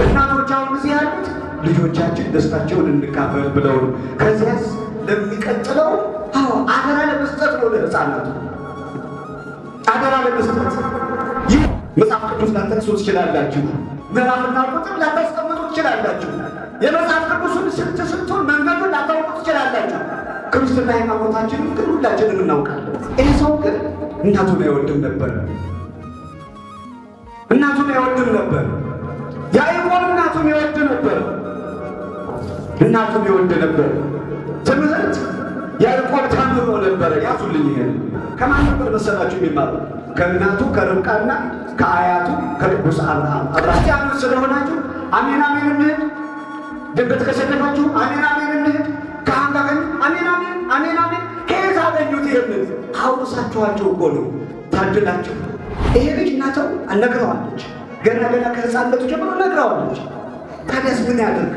እናቶች አሁን እዚህ ያሉት ልጆቻችን ደስታቸውን እንካፈል ብለው ነው። ከዚያስ ለሚቀጥለው አዎ አደራ ለመስጠት ነው፣ ለሕፃናቱ አደራ ለመስጠት። ይህ መጽሐፍ ቅዱስ ላትጠቅሱ ትችላላችሁ። ምዕራፍና ቁጥር ላታስቀምጡ ትችላላችሁ። የመጽሐፍ ቅዱሱን ስንት ስንቱን መንገዱን ላታውቁ ትችላላችሁ። ክርስትና ሃይማኖታችንን ግን ሁላችንም እናውቃለን። ይህ ሰው ግን እናቱን አይወድም ነበር። እናቱን አይወድም ነበር። ያዕቆብ እናቱን ይወድ ነበር። እናቱን ይወድ ነበር። ትምህርት ያዕቆብ ተምሮ ነበረ። ያዙልኝ ይሄን። ከማን ነበር መሰላችሁ የሚማረው? ከእናቱ ከርብቃና ከአያቱ ከቅዱስ አብርሃም። ክርስቲያኖች ስለሆናችሁ አሜን አሜን እንሂድ። ድንገት ከሰደፋችሁ አሜን አሜን እንሂድ። ካህን ካገኙ አሜን አሜን አሜን አሜን። ከየት አገኙት? ይሄንን አውርሳችኋቸው እኮ ነው። ታድላችሁ። ይሄ ልጅ እናተው ነግረዋለች። ገና ገና ከሕፃንነቱ ጀምሮ ነግረዋለች። ታዲያስ ምን ያድርግ?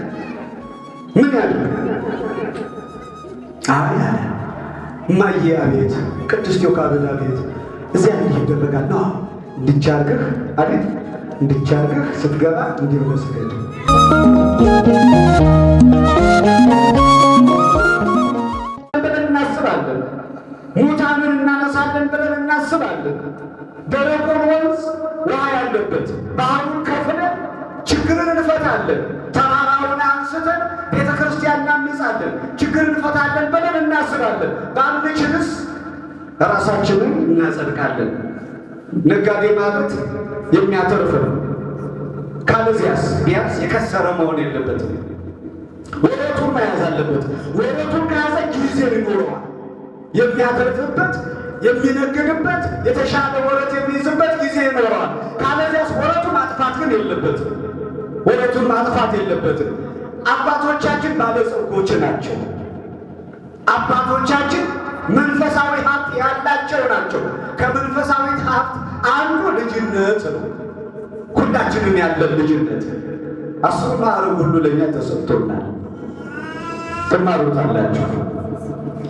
ምን ያድርግ? አይ አለ፣ እማዬ አቤት፣ ቅድስት ዮካብድ አቤት፣ እዚያ እንዲህ ይደረጋል ነው። እንድቻርግህ አቤት፣ እንድቻርግህ ስትገባ እንዲህ ብለህ ስገድ ብለን እናስባለን። ሙታንን እናነሳለን ብለን እናስባለን። ደረቁን ወንዝ ውሃ ያለበት ባህሩን ከፍለን ችግርን እንፈታለን። ተራራውን አንስተን ቤተ ክርስቲያን እናንጻለን። ችግር እንፈታለን ብለን እናስባለን። ባንችልስ ራሳችንን እናጸድቃለን። ነጋዴ ማለት የሚያተርፍ ነው። ካለዚያስ ቢያንስ የከሰረ መሆን የለበትም። ወረቱን መያዝ አለበት። ወረቱን ከያዘ ጊዜ ይኖረዋል። የሚያተርፍበት፣ የሚነግድበት፣ የተሻለ ወረት የሚይዝበት ጊዜ ይኖረዋል። ካለዚያስ ወረቱን ማጥፋት ግን የለበትም። ወረቱን ማጥፋት የለበትም። አባቶቻችን ባለጸጎች ናቸው። አባቶቻችን መንፈሳዊ ሀብት ያላቸው ናቸው። ከመንፈሳዊ ሀብት አንዱ ልጅነት ነው። ሁላችንም ያለን ልጅነት፣ 10ሩ ማዕረግ ሁሉ ለእኛ ተሰጥቶናል። ትማሩታላችሁ።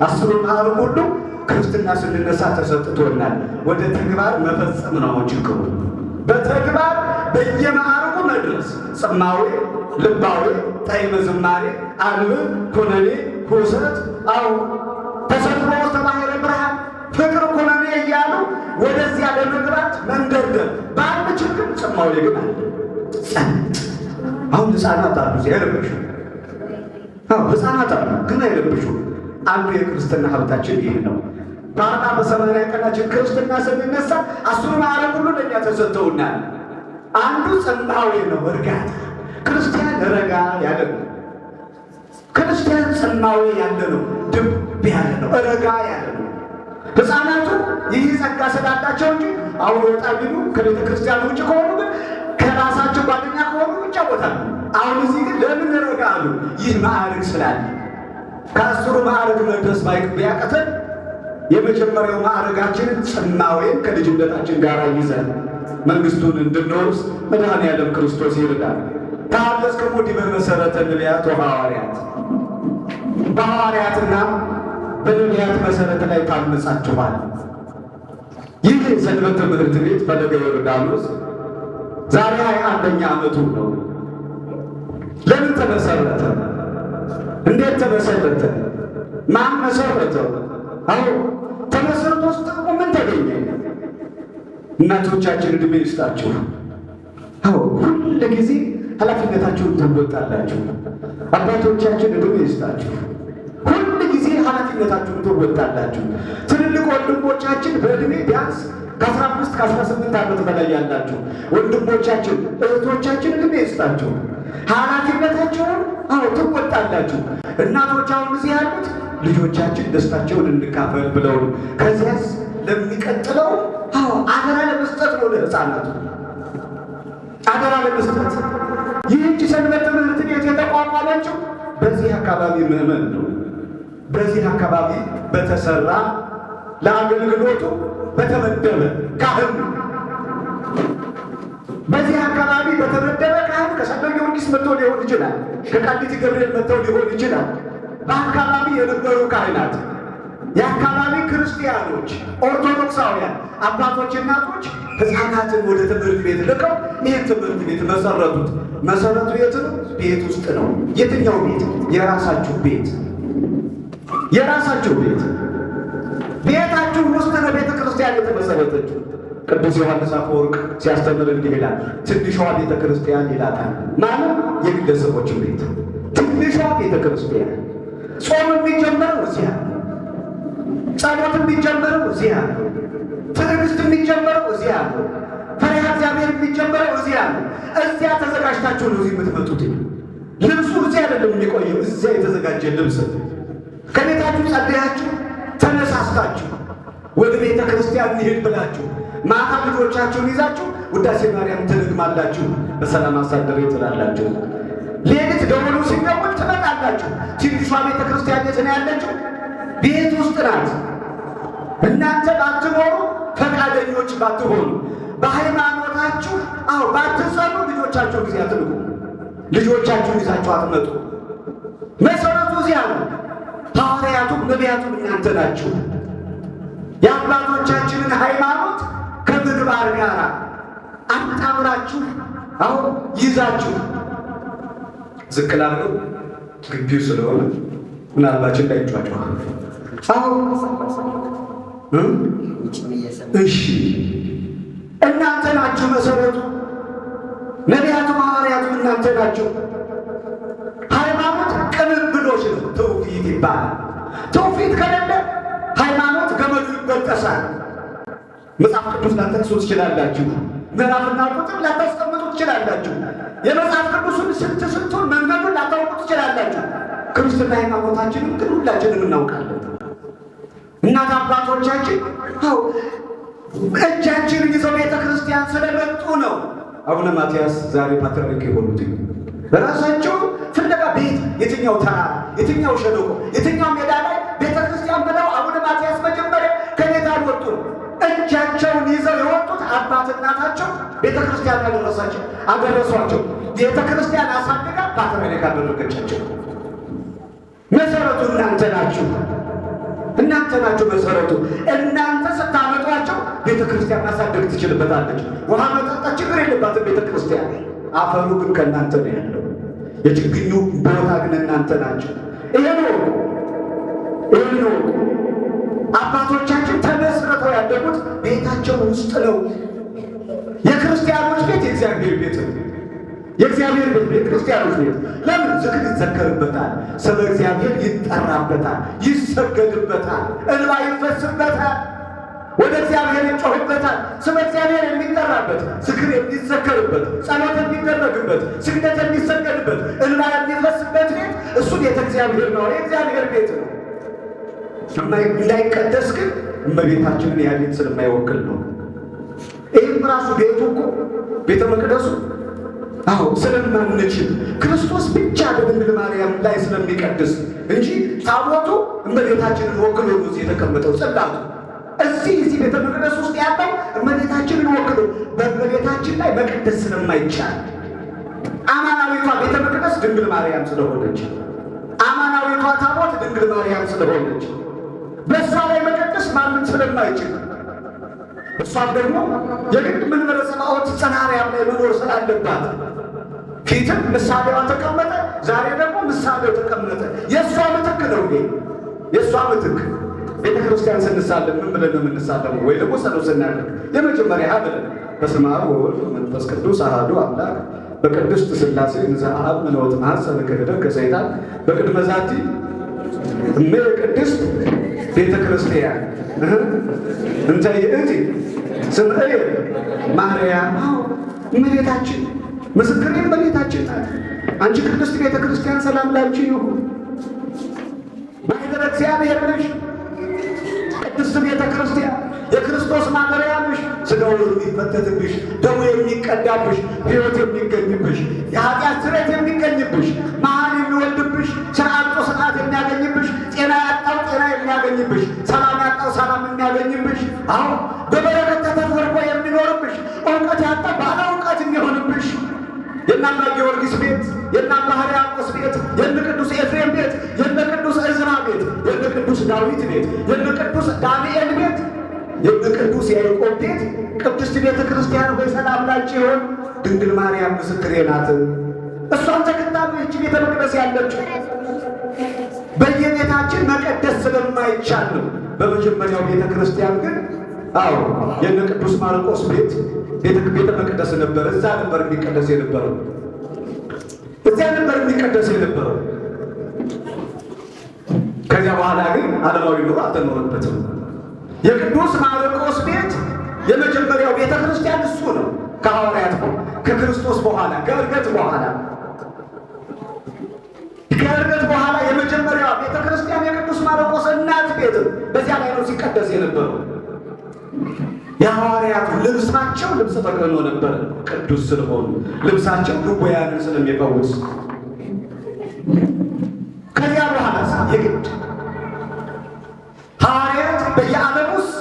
10ሩ ማዕረግ ሁሉ ክርስትና ስንነሳ ተሰጥቶናል። ወደ ተግባር መፈጸም ነው ችግሩ። በተግባር በየማዕረጉ መድረስ፣ ጽማዌ፣ ልባዌ፣ ጣዕመ ዝማሬ፣ አንብብ፣ ኩነኔ፣ ሁሰት፣ አዎ ተሰጥሮ ውስተ ባሕረ ብርሃን፣ ፍቅር ኩነኔ እያሉ ወደዚያ ለመግባት መንደርደር በአንድ ችግር ጽማዌ ግን አለ። ጸጥ። አሁን ሕፃናት አሉ እዚህ አይረብሹ። አዎ ሕፃናት አሉ ግን አይረብሹ። አንዱ የክርስትና ሀብታችን ይህ ነው። በ40 በ80 ቀናችን ክርስትና ስንነሳ 10ሩ ማዕረግ ሁሉ ለእኛ ተሰጥተውናል። አንዱ ጽማዌ ነው፣ እርጋታ። ክርስቲያን ረጋ ያለ ነው። ክርስቲያን ጽማዌ ያለ ነው፣ ድብ ያለ ነው፣ ረጋ ያለ ነው። ሕፃናቱ ይህ ጸጋ ስላላቸው እንጂ አሁን ወጣ ቢሉ ከቤተ ክርስቲያን ውጭ ከሆኑ ግን ከራሳቸው ጓደኛ ከሆኑ ይጫወታሉ። አሁን እዚህ ግን ለምን ረጋ አሉ? ይህ ማዕረግ ስላለ። ከ10ሩ ማዕረግ መድረስ ቢያቅተን የመጀመሪያው ማዕረጋችንን ጽማዌን ከልጅነታችን ጋር ይዘን መንግስቱን እንድንወርስ መድኃኔዓለም ክርስቶስ ይርዳል። ተሐደስክሙ ዲበ መሰረተ ነቢያት ወሐዋርያት፣ በሐዋርያትና በነቢያት መሰረት ላይ ታንጻችኋል። ይህ ሰንበት ትምህርት ቤት ፈለገ ዮርዳኖስ ዛሬ 21ኛ ዓመቱ ነው። ለምን ተመሰረተ? እንዴት ተመሰረተ? ማን መሰረተው? አዎ ተመሰርቶስ ጥቅሙ ምን ተገኘ? እናቶቻችን እድሜ ይስጣችሁ። አዎ ሁል ጊዜ ኃላፊነታችሁን ትወጣላችሁ። አባቶቻችን እድሜ ይስጣችሁ። ሁል ጊዜ ኃላፊነታችሁን ትወጣላችሁ። ትልልቅ ወንድሞቻችን በእድሜ ቢያንስ ከ15 ከ18 ዓመት በላይ ያላችሁ ወንድሞቻችን እህቶቻችን እድሜ ይስጣችሁ። ኃላፊነታቸውን አዎ ትወጣላችሁ። እናቶች አሁን እዚህ ያሉት ልጆቻችን ደስታቸውን እንካፈል ብለው ነው። ከዚያስ ለሚቀጥለው አዎ አደራ ለመስጠት ነው፣ ለሕፃናቱ አደራ ለመስጠት። ይህች ሰንበት ትምህርት ቤት የተቋቋመችው በዚህ አካባቢ ምዕመን ነው። በዚህ አካባቢ በተሰራ ለአገልግሎቱ በተመደበ ካህን ነው። በዚህ አካባቢ በተመደበ ካህን ከሰንበት ጊዮርጊስ መጥተው ሊሆን ይችላል። ከቃሊቲ ገብርኤል መጥተው ሊሆን ይችላል። በአካባቢ የነበሩ ካህናት የአካባቢ ክርስቲያኖች ኦርቶዶክሳውያን አባቶች፣ እናቶች ሕፃናትን ወደ ትምህርት ቤት ልከው ይህን ትምህርት ቤት መሰረቱት። መሰረቱ የት ነው? ቤት ውስጥ ነው። የትኛው ቤት? የራሳችሁ ቤት፣ የራሳችሁ ቤት፣ ቤታችሁ ውስጥ ነው ቤተ ክርስቲያን የተመሰረተችው። ቅዱስ ዮሐንስ አፈወርቅ ሲያስተምር እንዲህ ይላል፣ ትንሿ ቤተ ክርስቲያን ይላታል። ማለት የግለሰቦችን ቤት ትንሿ ቤተ ክርስቲያን። ጾም የሚጀመረው እዚያ፣ ጸሎት የሚጀመረው እዚያ፣ ትዕግስት የሚጀመረው እዚያ ነው። ፈሪሃ እግዚአብሔር የሚጀመረው እዚያ ነው። እዚያ ተዘጋጅታችሁ ነው እዚህ የምትመጡት። ልብሱ እዚያ አይደለም የሚቆየው፣ እዚያ የተዘጋጀ ልብስ ከቤታችሁ ጸልያችሁ ተነሳስታችሁ ወደ ቤተ ክርስቲያን እንሂድ ብላችሁ ማታ ልጆቻችሁን ይዛችሁ ውዳሴ ማርያም ትደግማላችሁ፣ በሰላም አሳደረ ትላላችሁ። ሌሊት ደወሉ ሲደወል ትመጣላችሁ። ትንሿ ቤተ ክርስቲያን የት ነው ያለችው? ቤት ውስጥ ናት። እናንተ ባትኖሩ፣ ፈቃደኞች ባትሆኑ፣ በሃይማኖታችሁ አዎ ባትጸኑ፣ ልጆቻችሁ ጊዜ አትልኩ። ልጆቻችሁን ይዛችሁ አትመጡ። መሰረቱ እዚያ ነው። ሐዋርያቱም ነቢያቱም እናንተ ናችሁ። የአባቶቻችንን ሃይማኖት ከምግባር ጋር አጣምራችሁ አሁን ይዛችሁ ዝቅ ላድርገው ግቢው ስለሆነ ምናልባችን እንዳይጫጫ። አሁን እሺ፣ እናንተ ናችሁ መሰረቱ። ነቢያቱም ሐዋርያቱም እናንተ ናችሁ። ሃይማኖት ቅብብሎች ነው፣ ትውፊት ይባላል። ትውፊት ከሌለ ሃይማኖት ገመዱ ይበጠሳል። መጽሐፍ ቅዱስ ላትጠቅሱ ትችላላችሁ። ምዕራፍና ቁጥር ላታስቀምጡ ትችላላችሁ። የመጽሐፍ ቅዱሱን ስንት ስንቱን መንገዱን ላታውቁ ትችላላችሁ። ክርስትና ሃይማኖታችንን ግን ሁላችንም እናውቃለን። እናት አባቶቻችን አዎ እጃችንን ይዘው ቤተ ክርስቲያን ስለመጡ ነው አቡነ ማትያስ ዛሬ ፓትርያርክ የሆኑት። በራሳቸው ፍለጋ ቤት የትኛው ተራራ፣ የትኛው ሸለቆ፣ የትኛው ሜዳ ላይ ቤተ ክርስቲያን ብለው አቡነ ማትያስ መጀመሪያ ከቤት አልወጡም። እጃቸውን ይዘው የወጡት አባት እናታቸው ቤተ ክርስቲያን ያደረሳቸው አደረሷቸው። ቤተ ክርስቲያን አሳድጋ ፓትርያርክ አደረገቻቸው። መሰረቱ እናንተ ናችሁ። እናንተ ናችሁ መሰረቱ። እናንተ ስታመጧቸው ቤተ ክርስቲያን ማሳደግ ትችልበታለች። ውሃ መጠጣት ችግር የለባትም ቤተ ክርስቲያን። አፈሩ ግን ከእናንተ ነው ያለው። የችግኙ ቦታ ግን እናንተ ናቸው። ይሄ ነው ይሄ ነው። አባቶቻችን ተመስርተው ያደጉት ቤታቸው ውስጥ ነው። የክርስቲያኖች ቤት የእግዚአብሔር ቤት ነው። የእግዚአብሔር ቤት የክርስቲያኖች ቤት ለምን ዝክር ይዘከርበታል፣ ስለ እግዚአብሔር ይጠራበታል፣ ይሰገድበታል፣ እንባ ይፈስበታል፣ ወደ እግዚአብሔር ይጮህበታል። ስለ እግዚአብሔር የሚጠራበት፣ ዝክር የሚዘከርበት፣ ጸሎት የሚደረግበት፣ ስግደት የሚሰገድበት፣ እንባ የሚፈስበት ቤት እሱ ቤተ እግዚአብሔር ነው፣ የእግዚአብሔር ቤት ነው። እንዳይቀደስ ግን እመቤታችንን ያ ቤት ስለማይወክል ነው። ይህም ራሱ ቤቱ እኮ ቤተ መቅደሱ አዎ ስለማንችል ክርስቶስ ብቻ በድንግል ማርያም ላይ ስለሚቀድስ እንጂ ታቦቱ እመቤታችንን ወክሎ ነው እዚህ የተቀመጠው። ጽላቱ እዚህ ቤተ መቅደስ ውስጥ ያለው እመቤታችንን ወክሎ በእመቤታችን ላይ መቀደስ ስለማይቻል አማናዊቷ ቤተ መቅደስ ድንግል ማርያም ስለሆነች፣ አማናዊቷ ታቦት ድንግል ማርያም ስለሆነች በእሷ ላይ መቀደስ ማንም ስለማይችል እሷም ደግሞ የግድ መንበረ ጸባዖት ጽርሐ አርያም ላይ መኖር ስላለባት ፊትም ምሳሌዋ ተቀመጠ፣ ዛሬ ደግሞ ምሳሌው ተቀመጠ። የእሷ ምትክ ነው ይሄ፣ የእሷ ምትክ። ቤተ ክርስቲያን ስንሳለም ምን ብለን ነው የምንሳለመው? ወይ ደግሞ ጸሎት ስናደርግ የመጀመሪያ ብለን በስመ አብ ወወልድ ወመንፈስ ቅዱስ አሐዱ አምላክ በቅድስት ሥላሴ እንዘ አብ ምንወት ማኅፀነ ክህደት ከሰይጣን በቅድመ ዛቲ እመ ቅድስት ቤተ ክርስቲያን እንተ ይእቲ ስምዕየ ማርያም። እመቤታችን ምስክሬ እመቤታችን ናት። አንቺ ቅድስት ቤተ ክርስቲያን ሰላም ላንቺ ይሁን። ማኅደረ እግዚአብሔር ነሽ። ቅድስት ቤተ ክርስቲያን የክርስቶስ ማደሪያ ነሽ። ሥጋው የሚፈተትብሽ፣ ደሙ የሚቀዳብሽ፣ ሕይወት የሚገኝብሽ፣ የኃጢአት ስርየት የሚገኝብሽ፣ መሐን የሚወልድብሽ፣ ስራ አጥቶ ስርዓት የሚያገኝብሽ፣ ጤና ያጣው ጤና የሚያገኝብሽ፣ ሰላም ያጣው ሰላም የሚያገኝብሽ፣ አዎ በበረከት ተተርፎ የሚኖርብሽ፣ እውቀት ያጣው ባለ እውቀት የሚሆንብሽ የእነ አባ ጊዮርጊስ ቤት፣ የእነ አባ ሕርያቆስ ቤት፣ የእነ ቅዱስ ኤፍሬም ቤት፣ የእነ ቅዱስ ዕዝራ ቤት፣ የእነ ቅዱስ ዳዊት ቤት፣ የነ ቅዱስ ዳንኤል ቤት፣ የነ ቅዱስ ያዕቆብ ቤት ቅድስት ቤተ ክርስቲያን ሆይ ሰላም ላንቺ ይሁን። ድንግል ማርያም ምስክሬ ናት። እሷን ተከታ ነው ይህች ቤተ መቅደስ ያለችው። በየቤታችን መቀደስ ስለማይቻል ነው። በመጀመሪያው ቤተ ክርስቲያን ግን አዎ የነ ቅዱስ ማርቆስ ቤት ቤተ መቅደስ ነበር። እዛ ነበር የሚቀደስ የነበረው። እዚያ ነበር የሚቀደስ የነበረው። ከዚያ በኋላ ግን ዓለማዊ ኑሮ አልተኖረበትም። የቅዱስ ማርቆስ ቤት የመጀመሪያው ቤተ ክርስቲያን እሱ ነው። ከሐዋርያት ከክርስቶስ በኋላ ከዕርገት በኋላ የመጀመሪያዋ ቤተ ክርስቲያን የቅዱስ ማርቆስ እናት ቤት በዚያ ላይ ነው ሲቀደስ የነበረው። የሐዋርያቱ ልብሳቸው ልብስ ተክህኖ ነበር፣ ቅዱስ ስለሆኑ ልብሳቸው ድውያንን ስለሚፈውስ። ከዚያ በኋላ የግድ ሐዋርያት በየዓለም ውስጥ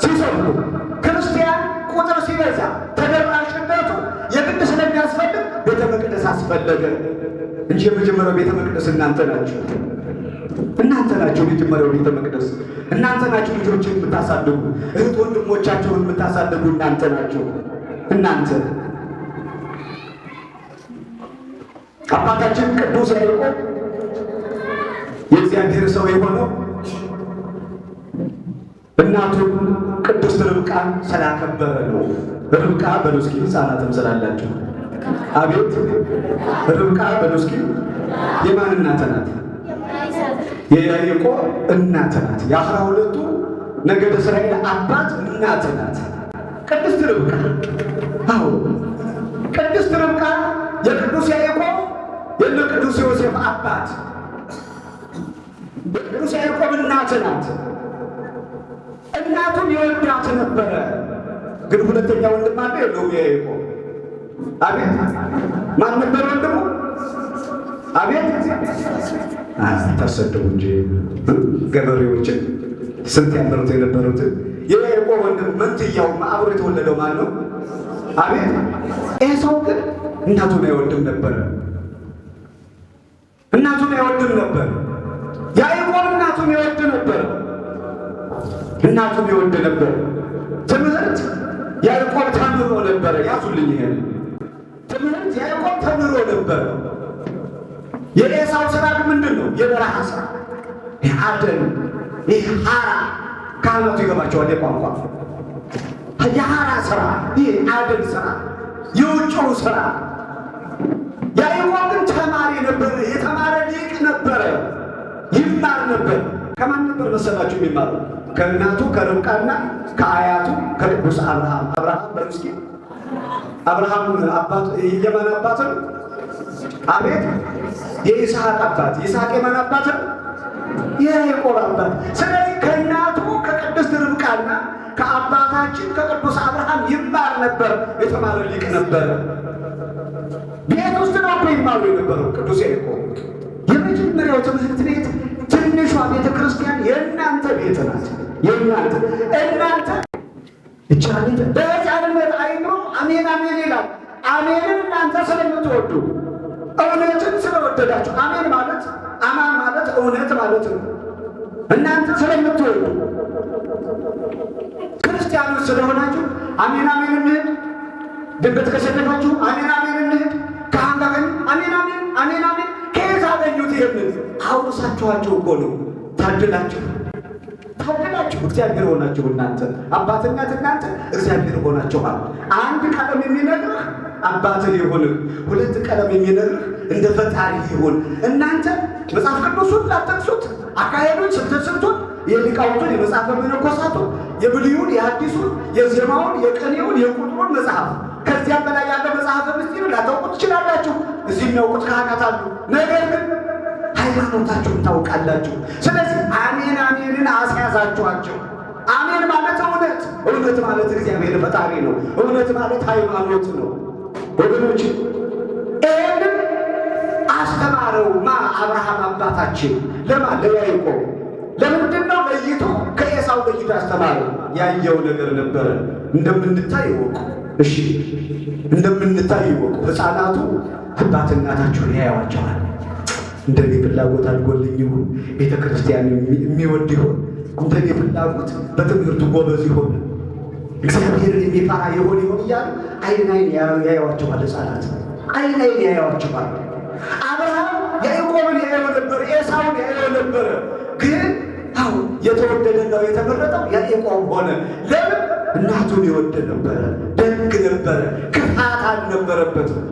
ሲሰብኩ ክርስቲያን ቁጥር ሲበዛ ተደራሽነቱ የግድ ስለሚያስፈልግ ቤተ መቅደስ አስፈለገ እንጂ የመጀመሪያው ቤተ መቅደስ እናንተ ናችሁ። እናንተ ናችሁ የመጀመሪያው ቤተ መቅደስ። እናንተ ናችሁ ልጆችን የምታሳድጉ፣ እህት ወንድሞቻቸውን የምታሳድጉ እናንተ ናችሁ። እናንተ አባታችን ቅዱስ ያዕቆብ የእግዚአብሔር ሰው የሆነው እናቱን ቅድስት ርብቃን ስላከበረ ነው። ርብቃ በሉ እስኪ፣ ሕፃናትም ስላላችሁ አቤት። ርብቃ በሉ እስኪ የማን እናት ናት? የያዕቆብ እናት ናት። የ12ቱ ነገደ እስራኤል አባት እናት ናት ቅድስት ርብቃ። አዎ ቅድስት ርብቃ የቅዱስ ያዕቆብ የነ ቅዱስ ዮሴፍ አባት የቅዱስ ያዕቆብ እናት ናት። እናቱን የወዳት ነበረ። ግን ሁለተኛ ወንድም አለ የለውም? የያዕቆብ አቤት፣ ማን ነበር ወንድሙ? አቤት፣ ታሰደቡ እንጂ ገበሬዎችን ስንት ያመሩት የነበሩትን። የያዕቆብ ወንድም መንትያው አብሮ የተወለደው ማን ነው? አቤት፣ ኤሳው ግን እናቱን አይወድም ነበረ። እናቱን አይወድም ነበር። ያዕቆብ እናቱን ይወድ ነበር። እናቱን ይወድ ነበር። ትምህርት ያዕቆብ ተምሮ ነበረ። ያዙልኝ ይሄን ትምህርት ያዕቆብ ተምሮ ነበረ። የኤሳው ስራ ግን ምንድን ነው? የበረሃ ስራ፣ አደን፣ ይህ ሐራ ካህናቱ ይገባቸዋል። የቋንቋ የሐራ ስራ፣ ይህ አደን ስራ፣ የውጭው ስራ። ያዕቆብ ግን ተማሪ ነበረ። የተማረ ሊቅ ነበረ። ይማር ነበር። ከማን ነበር መሰላችሁ የሚማረው? ከእናቱ ከርብቃና ከአያቱ ከቅዱስ አብርሃም። አብርሃም በሉ እስኪ አብርሃም አባት የማን አባት ነው? አቤት፣ የይስሐቅ አባት። ይስሐቅ የማን አባት ነው? የያዕቆብ አባት። ስለዚህ ከእናቱ ከቅድስት ርብቃና ከአባታችን ከቅዱስ አብርሃም ይማር ነበር። የተማረ ሊቅ ነበር። ቤት ውስጥ ነው እኮ ይማሩ የነበረው ቅዱስ ያዕቆብ። የመጀመሪያው ትምህርት ቤት ትንሿ ቤተ ክርስቲያን የእናንተ ቤት ናት። የእናንተ እናንተ እቻ በሕፃንነት አይምሮ አሜን አሜን ይላል። አሜንን እናንተ ስለምትወዱ እውነትን ስለወደዳችሁ፣ አሜን ማለት አማን ማለት እውነት ማለት ነው። እናንተ ስለምትወዱ ክርስቲያኖች ስለሆናችሁ አሜን አሜን እንሂድ። ድንገት ከሸነፋችሁ አሜን አሜን እንሂድ። ካህን ካገኙ አሜን አሜን አሜን አሜን። ከየት አገኙት? ይሄንን አውርሳችኋቸው እኮ ነው። ታድላችሁ ታድላችሁ፣ እግዚአብሔር ሆናችሁ እናንተ አባትነት እናንተ እግዚአብሔር ሆናችኋል። አንድ ቀለም የሚነግርህ አባትህ ይሁንህ፣ ሁለት ቀለም የሚነግርህ እንደ ፈጣሪ ይሁን። እናንተ መጽሐፍ ቅዱሱን ላጠቅሱት አካሄዱን ስንት ስንቱን የሊቃውንቱን የመጽሐፈ መነኮሳቱን የብሉዩን የሐዲሱን የዜማውን የቅኔውን የቁጥሩን መጽሐፍ ከዚያም በላይ ያለው መጽሐፈ ምስጢር ላታውቁ ትችላላችሁ። እዚህ የሚያውቁት ካህናት አሉ። ነገር ግን ሃይማኖታችሁን ታውቃላችሁ። ስለዚህ አሜን አሜንን አስያዛችኋቸው። አሜን ማለት እውነት፣ እውነት ማለት እግዚአብሔር ፈጣሪ ነው። እውነት ማለት ሃይማኖት ነው። ወገኖች ይህንን አስተማረው ማ አብርሃም አባታችን ለማ ለያዕቆብ። ለምንድን ነው ለይቶ ከኤሳው ለይቶ ያስተማረው? ያየው ነገር ነበረ። እንደምንታይ ይወቁ። እሺ እንደምንታይ ይወቁ። ሕፃናቱ አባት እናታቸውን ያያዋቸዋል። እንደኔ ፍላጎት አድጎልኝ ይሁን፣ ቤተ ክርስቲያን የሚወድ ይሆን፣ እንደኔ ፍላጎት በትምህርቱ ጎበዝ ይሆን፣ እግዚአብሔርን የሚፈራ ይሆን ይሆን እያሉ አይን አይን ያዩዋቸዋል። ሕፃናት አይን አይን ያዩዋቸዋል። አብርሃም ያዕቆብን ያየው ነበር፣ ኤሳውን ያየው ነበረ። ግን አዎ የተወደደና የተመረጠው ያዕቆብ ሆነ። ለምን? እናቱን ይወድ ነበረ፣ ደግ ነበረ፣ ክፋት አልነበረበትም።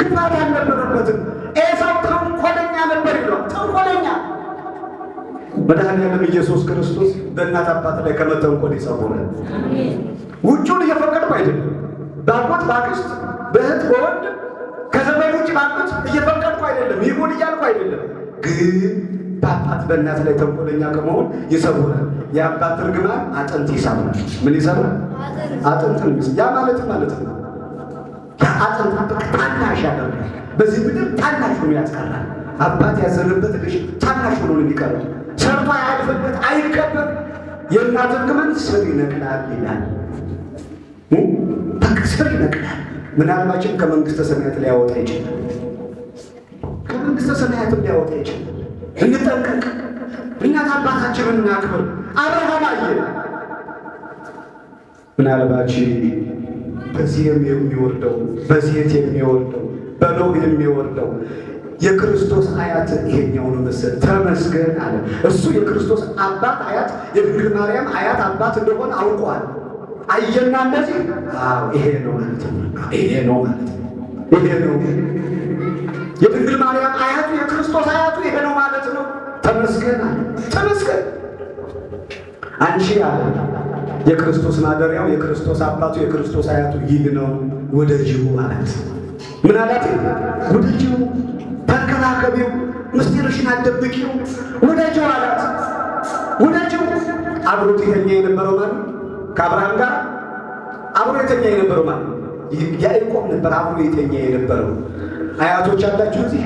ክፋት አልነበረበትም። ኤሳው ተንኮለኛ ነበር ይሏል። ተንኮለኛ። መድኃኒዓለም ኢየሱስ ክርስቶስ በእናት አባት ላይ ከመተንኮል ይሰውረን። ውጩን እየፈቀድኩ አይደለም። በአጎት በአክስት በእህት በወንድ ከዘመድ ውጭ ባሉት እየፈቀድኩ አይደለም። ይሁን እያልኩ አይደለም። ግን በአባት በእናት ላይ ተንኮለኛ ከመሆን ይሰውራል። የአባት እርግማን አጥንት ይሰብራል። ምን ይሰብራል? አጥንት ነው። ያ ማለት ማለት ነው አጥንት ታናሽ ያደርጋል። በዚህ ምድር ታናሽ ሆኖ ያስቀራል። አባት ያዘነበት ልጅ ታናሽ ሆኖ ነው የሚቀረው። ሰርቶ አያልፍበት፣ አይከበር። የእናት እርግማን ስር ይነቅላል ይላል። በቃ ስር ይነቅላል። ምናልባችም ከመንግስተ ሰማያት ሊያወጣ ይችላል። ከመንግስተ ሰማያትም ሊያወጣ ይችላል። እንጠንቀቅ። እናት አባታችንን እናክብር። አብርሃም አየ። ምናልባች በዚህም የሚወርደው በሴት የሚወርደው በኖህ የሚወርደው የክርስቶስ አያት ይሄኛው ነው መሰል። ተመስገን አለ። እሱ የክርስቶስ አባት አያት የድንግል ማርያም አያት አባት እንደሆነ አውቋል። አየና እንደዚህ አዎ ይሄ ነው ማለት ነው። ይሄ ነው ማለት ነው። ይሄ ነው የድንግል ማርያም አያቱ የክርስቶስ አያቱ ይሄ ነው ማለት ነው። ተመስገን አለ። ተመስገን አንቺ አለ የክርስቶስ ማደሪያው የክርስቶስ አባቱ የክርስቶስ አያቱ ይህ ነው፣ ውደጂው አላት። ምን አላት? ውደጂው፣ ተንከባከቢው፣ ምስጢርሽን አትደብቂው፣ ውደጂው አላት። ውደጂው። አብሮት የተኛ የነበረው ማለት ከአብርሃም ጋር አብሮ የተኛ የነበረው ማለት ያዕቆብ ነበር። አብሮ የተኛ የነበረው አያቶች አላችሁ እዚህ።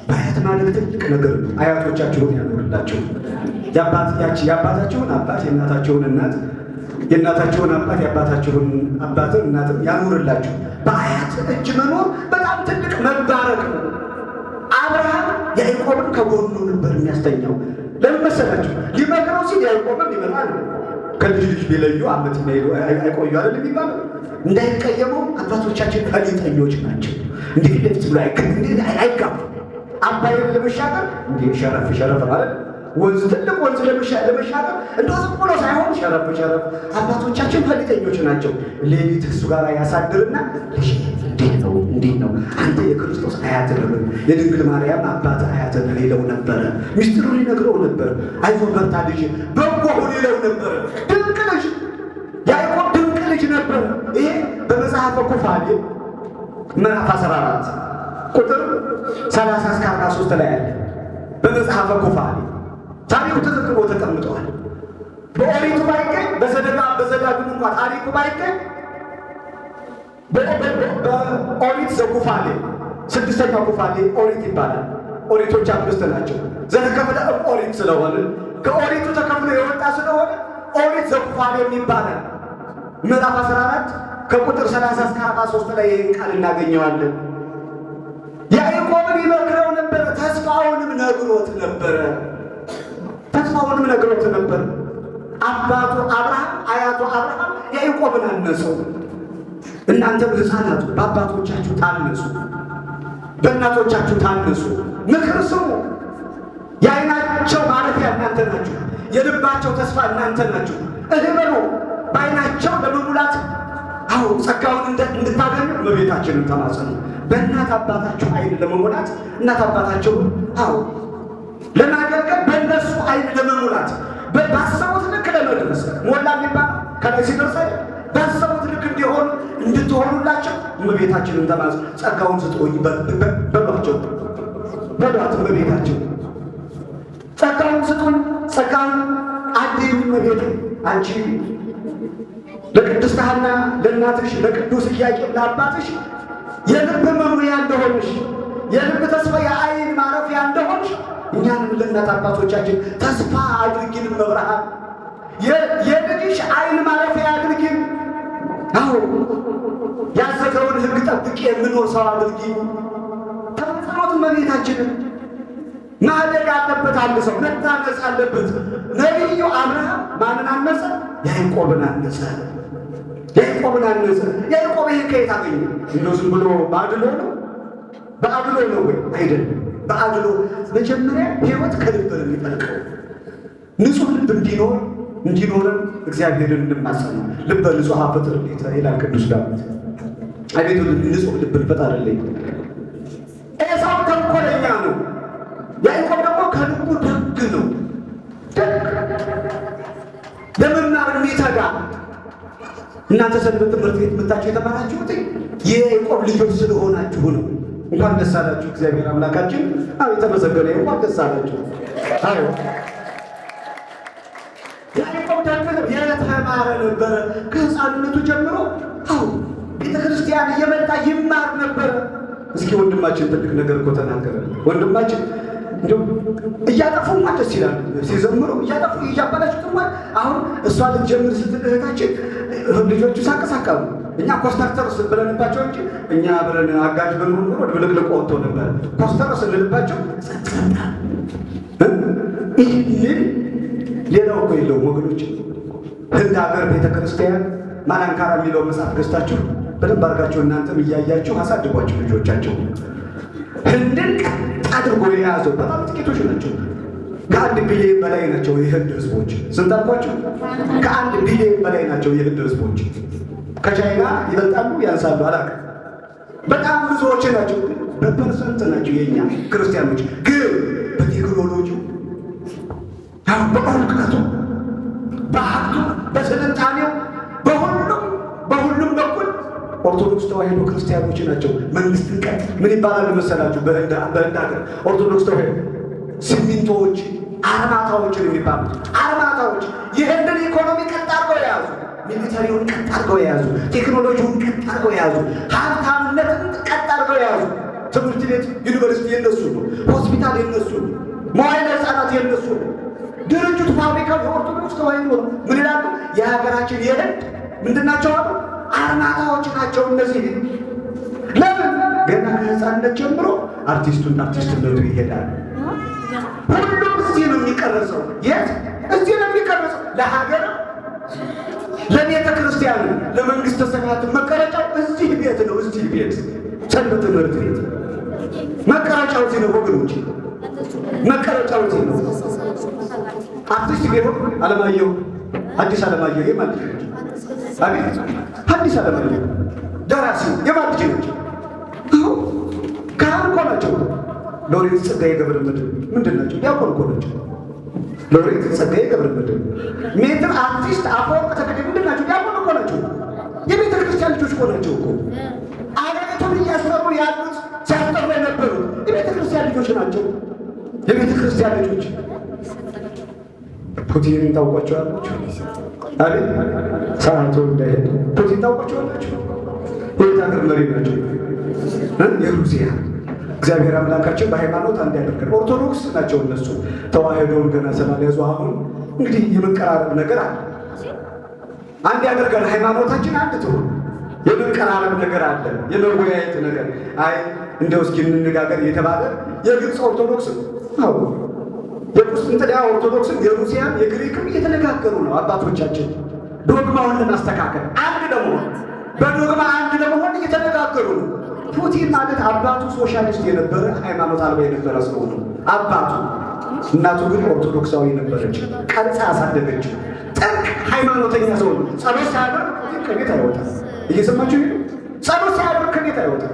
በአያት ማለት ትልቅ ነገር ነው። አያቶቻችሁን ያኖርላችሁ። የአባታችሁን አባት የእናታችሁን እናት የእናታችሁን አባት የአባታችሁን አባትን እናትም ያኖርላችሁ። በአያት እጅ መኖር በጣም ትልቅ መባረክ ነው። አብርሃም ያዕቆብን ከጎኑ ነበር የሚያስተኛው። ለምን መሰላችሁ? ሊመክረው ሲል ያዕቆብም ይመጣ ነው። ከልጅ ልጅ ቢለዩ ዓመት አይቆዩ አይደል የሚባለው። እንዳይቀየመው አባቶቻችን ፈሊጠኞች ናቸው። እንዲህ ፊት ለፊት ብሎ አይጋፉ። አባይን ለመሻገር እንዲህ ሸረፍ ሸረፍ ማለት ወንዝ ትልቅ ወንዝ ለመሻገር እንደው ዝም ብሎ ሳይሆን ሸረፍ ሸረፍ። አባቶቻችን ፈሊጠኞች ናቸው። ሌሊት እሱ ጋር ያሳድርና ልጅ እንዴት ነው እንዴት ነው አንተ የክርስቶስ አያት ነህ፣ የድንግል ማርያም አባት አያት ነህ ይለው ነበረ። ሚስጥሩን ይነግረው ነበር። አይዞህ በርታ ልጅ፣ በጎ ሁን ይለው ነበረ። ድንቅ ልጅ ያዕቆብ ድንቅ ልጅ ነበር። ይሄ በመጽሐፈ ኩፋሌ ምዕራፍ 14 ቁጥር 30 እስከ 43 ላይ አለ። በመጽሐፈ ኩፋሌ ታሪኩ ተዘግቦ ተቀምጠዋል። በኦሪቱ ባይገኝ በዘዳግም እንኳ ታሪኩ ባይገኝ በኦሪት ዘኩፋሌ ስድስተኛው ኩፋሌ ኦሪት ይባላል። ኦሪቶች አምስት ናቸው። ዘተከፍለ ኦሪት ስለሆነ ከኦሪቱ ተከፍሎ የወጣ ስለሆነ ኦሪት ዘኩፋሌ ይባላል። ምዕራፍ 14 ከቁጥር 30 እስከ 43 ላይ ይህን ቃል እናገኘዋለን። ያዕቆብን ይመክረው ነበረ፣ ተስፋውንም ነግሮት ነበረ። ተስፋውንም ነግሮት ነበር። አባቱ አብርሃም አያቱ አብርሃም ያዕቆብን አነሰው። እናንተም ሕፃናቱ በአባቶቻችሁ ታነሱ፣ በእናቶቻችሁ ታነሱ፣ ምክር ስሙ። የዓይናቸው ማረፊያ እናንተ ናችሁ፣ የልባቸው ተስፋ እናንተ ናችሁ። እህ በሉ በዓይናቸው ለመሙላት አዎ ጸጋውን እንድታገኙ እመቤታችንን ተማጸኑ። በእናት አባታችሁ ዓይን ለመሙላት እናት አባታችሁን አዎ ለማገልገል በእነሱ ዓይን ለመሙላት ባሰቡት ልክ ለመድረስ ሞላ የሚባለው ከላይ ሲደርስ አይደል? ባሰቡት ልክ እንዲሆኑ እንድትሆኑላቸው እመቤታችንን ተማጸኑ። ጸጋውን ስጡኝ በሏቸው፣ በሏት እመቤታችን ጸጋውን ስጡን፣ ጸጋውን አድኝ እመቤቴ አንቺ ለቅድስት ሐና ለእናትሽ ለቅዱስ ኢያቄም ለአባትሽ የልብ መሙያ እንደሆንሽ የልብ ተስፋ የዓይን ማረፊያ እንደሆንሽ እኛንም ለእናት አባቶቻችን ተስፋ አድርጊን። መብርሃን የልጅሽ ዓይን ማረፊያ አድርጊን። አዎ ያዘዘውን ሕግ ጠብቄ የምኖር ሰው አድርጊ። ተማጽኖት እመቤታችንን። ማደግ አለበት። አንድ ሰው መታነጽ አለበት። ነቢዩ አብርሃም ማንን አነጸ? ያዕቆብን አነጸ። ያዕቆብን አነጸ። ያዕቆብ ይሄን ከየት አገኘ? እንደው ዝም ብሎ በአድሎ ነው? በአድሎ ነው ወይ? አይደለም። በአድሎ መጀመሪያ ሕይወት ከልብ ነው የሚፈልቀው። ንጹሕ ልብ እንዲኖረን እግዚአብሔርን እንማጸነው። ልበ ንጹሕ ፍጥር ይላል ቅዱስ ዳዊት። አቤቱ ንጹሕ ልብን ፍጠርልኝ። ኤሳው ተንኮለኛ ነው። ያዕቆብ ደግሞ ከልቡ ደግ ነው። ደግ ለመማር የሚተጋ። እናንተ ሰንበት ትምህርት ቤት መጣችሁ የተማራችሁት የያዕቆብ ልጆች ስለሆናችሁ ነው። እንኳን ደስ አላችሁ። እግዚአብሔር አምላካችን አዎ የተመሰገነ ይሁን። እንኳን ደስ አላችሁ። አዎ ያዕቆብ ደግ ነው፣ የተማረ ነበረ ከሕፃንነቱ ጀምሮ። አዎ ቤተ ክርስቲያን እየመጣ ይማር ነበረ። እስኪ ወንድማችን ትልቅ ነገር እኮ ተናገረ። ወንድማችን እንደው እያጠፉ እንኳን ደስ ይላል ሲዘምሩ፣ እያጠፉ እያበላሹት እንኳን። አሁን እሷ ልትጀምር ስትል እህታችን ልጆቹ ሳቅ ሳቅ አሉ። እኛ ኮስተርተር ብለንባቸው እንጂ እኛ ብለን አጋዥ ብንሆን ኖሮ ድብልቅልቅ ወጥቶ ነበር። ኮስተር ስንልባቸው ጸጥ ጸጥ። ይህንን ሌላው እኮ የለውም ወገኖች። ህንድ ሀገር ቤተክርስቲያን ማላንካራ የሚለው መጽሐፍ ገዝታችሁ በደንብ አድርጋችሁ እናንተም እያያችሁ አሳድጓቸው ልጆቻቸው። ህንድን ቀጥ አድርጎ የያዘው በጣም ጥቂቶች ናቸው። ከ1 ቢሊዮን በላይ ናቸው የህንድ ህዝቦች። ስንት አልኳቸው? ከ1 ቢሊዮን በላይ ናቸው የህንድ ህዝቦች። ከቻይና ይበልጣሉ ያንሳሉ አላውቅም። በጣም ብዙዎች ናቸው፣ ግን በ percent ናቸው የኛ ክርስቲያኖች። ግን በቴክኖሎጂው፣ በእውቀቱ፣ በሀብቱ፣ በስልጣኔው፣ በሁሉም በሁሉም በኩል ኦርቶዶክስ ተዋሕዶ ክርስቲያኖች ናቸው። መንግስትን ቀጥ ምን ይባላሉ መሰላችሁ? በህንድ ሀገር ኦርቶዶክስ ተዋሕዶ ሲሚንቶዎች፣ አርማታዎች ነው የሚባሉት። አርማታዎች የህንድን ኢኮኖሚ ቀጥ አድርገው የያዙ፣ military ውን ቀጥ አድርገው የያዙ፣ ቴክኖሎጂውን ቀጥ አድርገው የያዙ፣ ሀብታምነትን ቀጥ አድርገው የያዙ። ትምህርት ቤት ዩኒቨርሲቲ የነሱ ነው። ሆስፒታል የነሱ ነው። መዋዕለ ሕፃናት የነሱ ነው። ድርጅቱ ፋብሪካው የኦርቶዶክስ ተዋሕዶ ነው። ምን ይላሉ? የሀገራችን የህንድ ምንድን ናቸው አሉ? አርማታዎች ናቸው እነዚህ። ለምን? ገና ከህፃንነት ጀምሮ አርቲስቱን አርቲስትነቱ ይሄዳል። ሁሉም እዚህ ነው የሚቀረጸው። የት? እዚህ ነው የሚቀረጸው። ለሀገር፣ ለቤተ ክርስቲያን፣ ለመንግስተ ሰማያት መቀረጫው እዚህ ቤት ነው። እዚህ ቤት ሰንበት ትምህርት ቤት መቀረጫው እዚህ ነው ወገኖች፣ መቀረጫው እዚህ ነው። አርቲስት ቢሆን አለማየሁ፣ ሐዲስ ዓለማየሁ የማን ልጅ ናቸው? አቤት፣ ሐዲስ ዓለማየሁ ደራሲ የማን ልጅ ናቸው? ካህን እኮ ናቸው። ሎሬት ጸጋዬ ገብረመድኅን ምንድን ናቸው? ዲያቆን እኮ ናቸው። ሎሬት ጸጋዬ ገብረመድኅን፣ ሜትር አርቲስት አፈወርቅ ተክሌ ምንድን ናቸው? ዲያቆን እኮ ናቸው። የቤተ ክርስቲያን ልጆች እኮ ናቸው እኮ። አገሪቱን እያሰሩ ያሉት፣ ሲያስጠሩ የነበሩት የቤተ ክርስቲያን ልጆች ናቸው። የቤተ ክርስቲያን ልጆች። ፑቲንን ታውቋቸዋላችሁ? አቤት፣ ሰዓቱ እንዳይሄድ። ፑቲን ታውቋቸዋላችሁ? የየት ሀገር መሪ ናቸው? የሩሲያ። እግዚአብሔር አምላካችን በሃይማኖት አንድ ያደርገን። ኦርቶዶክስ ናቸው እነሱ። ተዋህዶን ገና ስላልያዙ አሁን እንግዲህ የመቀራረብ ነገር አለ። አንድ ያደርገን፣ ሃይማኖታችን አንድ ትሁን። የመቀራረብ ነገር አለ፣ የመወያየት ነገር። አይ እንደው እስኪ እንነጋገር የተባለ የግብፅ ኦርቶዶክስ፣ አዎ የቁስጥንጥንያ ኦርቶዶክስም፣ የሩሲያም የግሪክም እየተነጋገሩ ነው። አባቶቻችን ዶግማውን ለማስተካከል፣ አንድ ለመሆን፣ በዶግማ አንድ ለመሆን እየተነጋገሩ ነው። ፑቲን ማለት አባቱ ሶሻሊስት የነበረ፣ ሃይማኖት አልባ የነበረ ሰው ነው አባቱ። እናቱ ግን ኦርቶዶክሳዊ ነበረች፣ ቀርጻ ያሳደገችው። ጥብቅ ሃይማኖተኛ ሰው ነው። ጸሎት ሳያደርግ ፑቲን ከቤት አይወጣም። እየሰማችሁ ይሄ፣ ጸሎት ሳያደርግ ከቤት አይወጣም።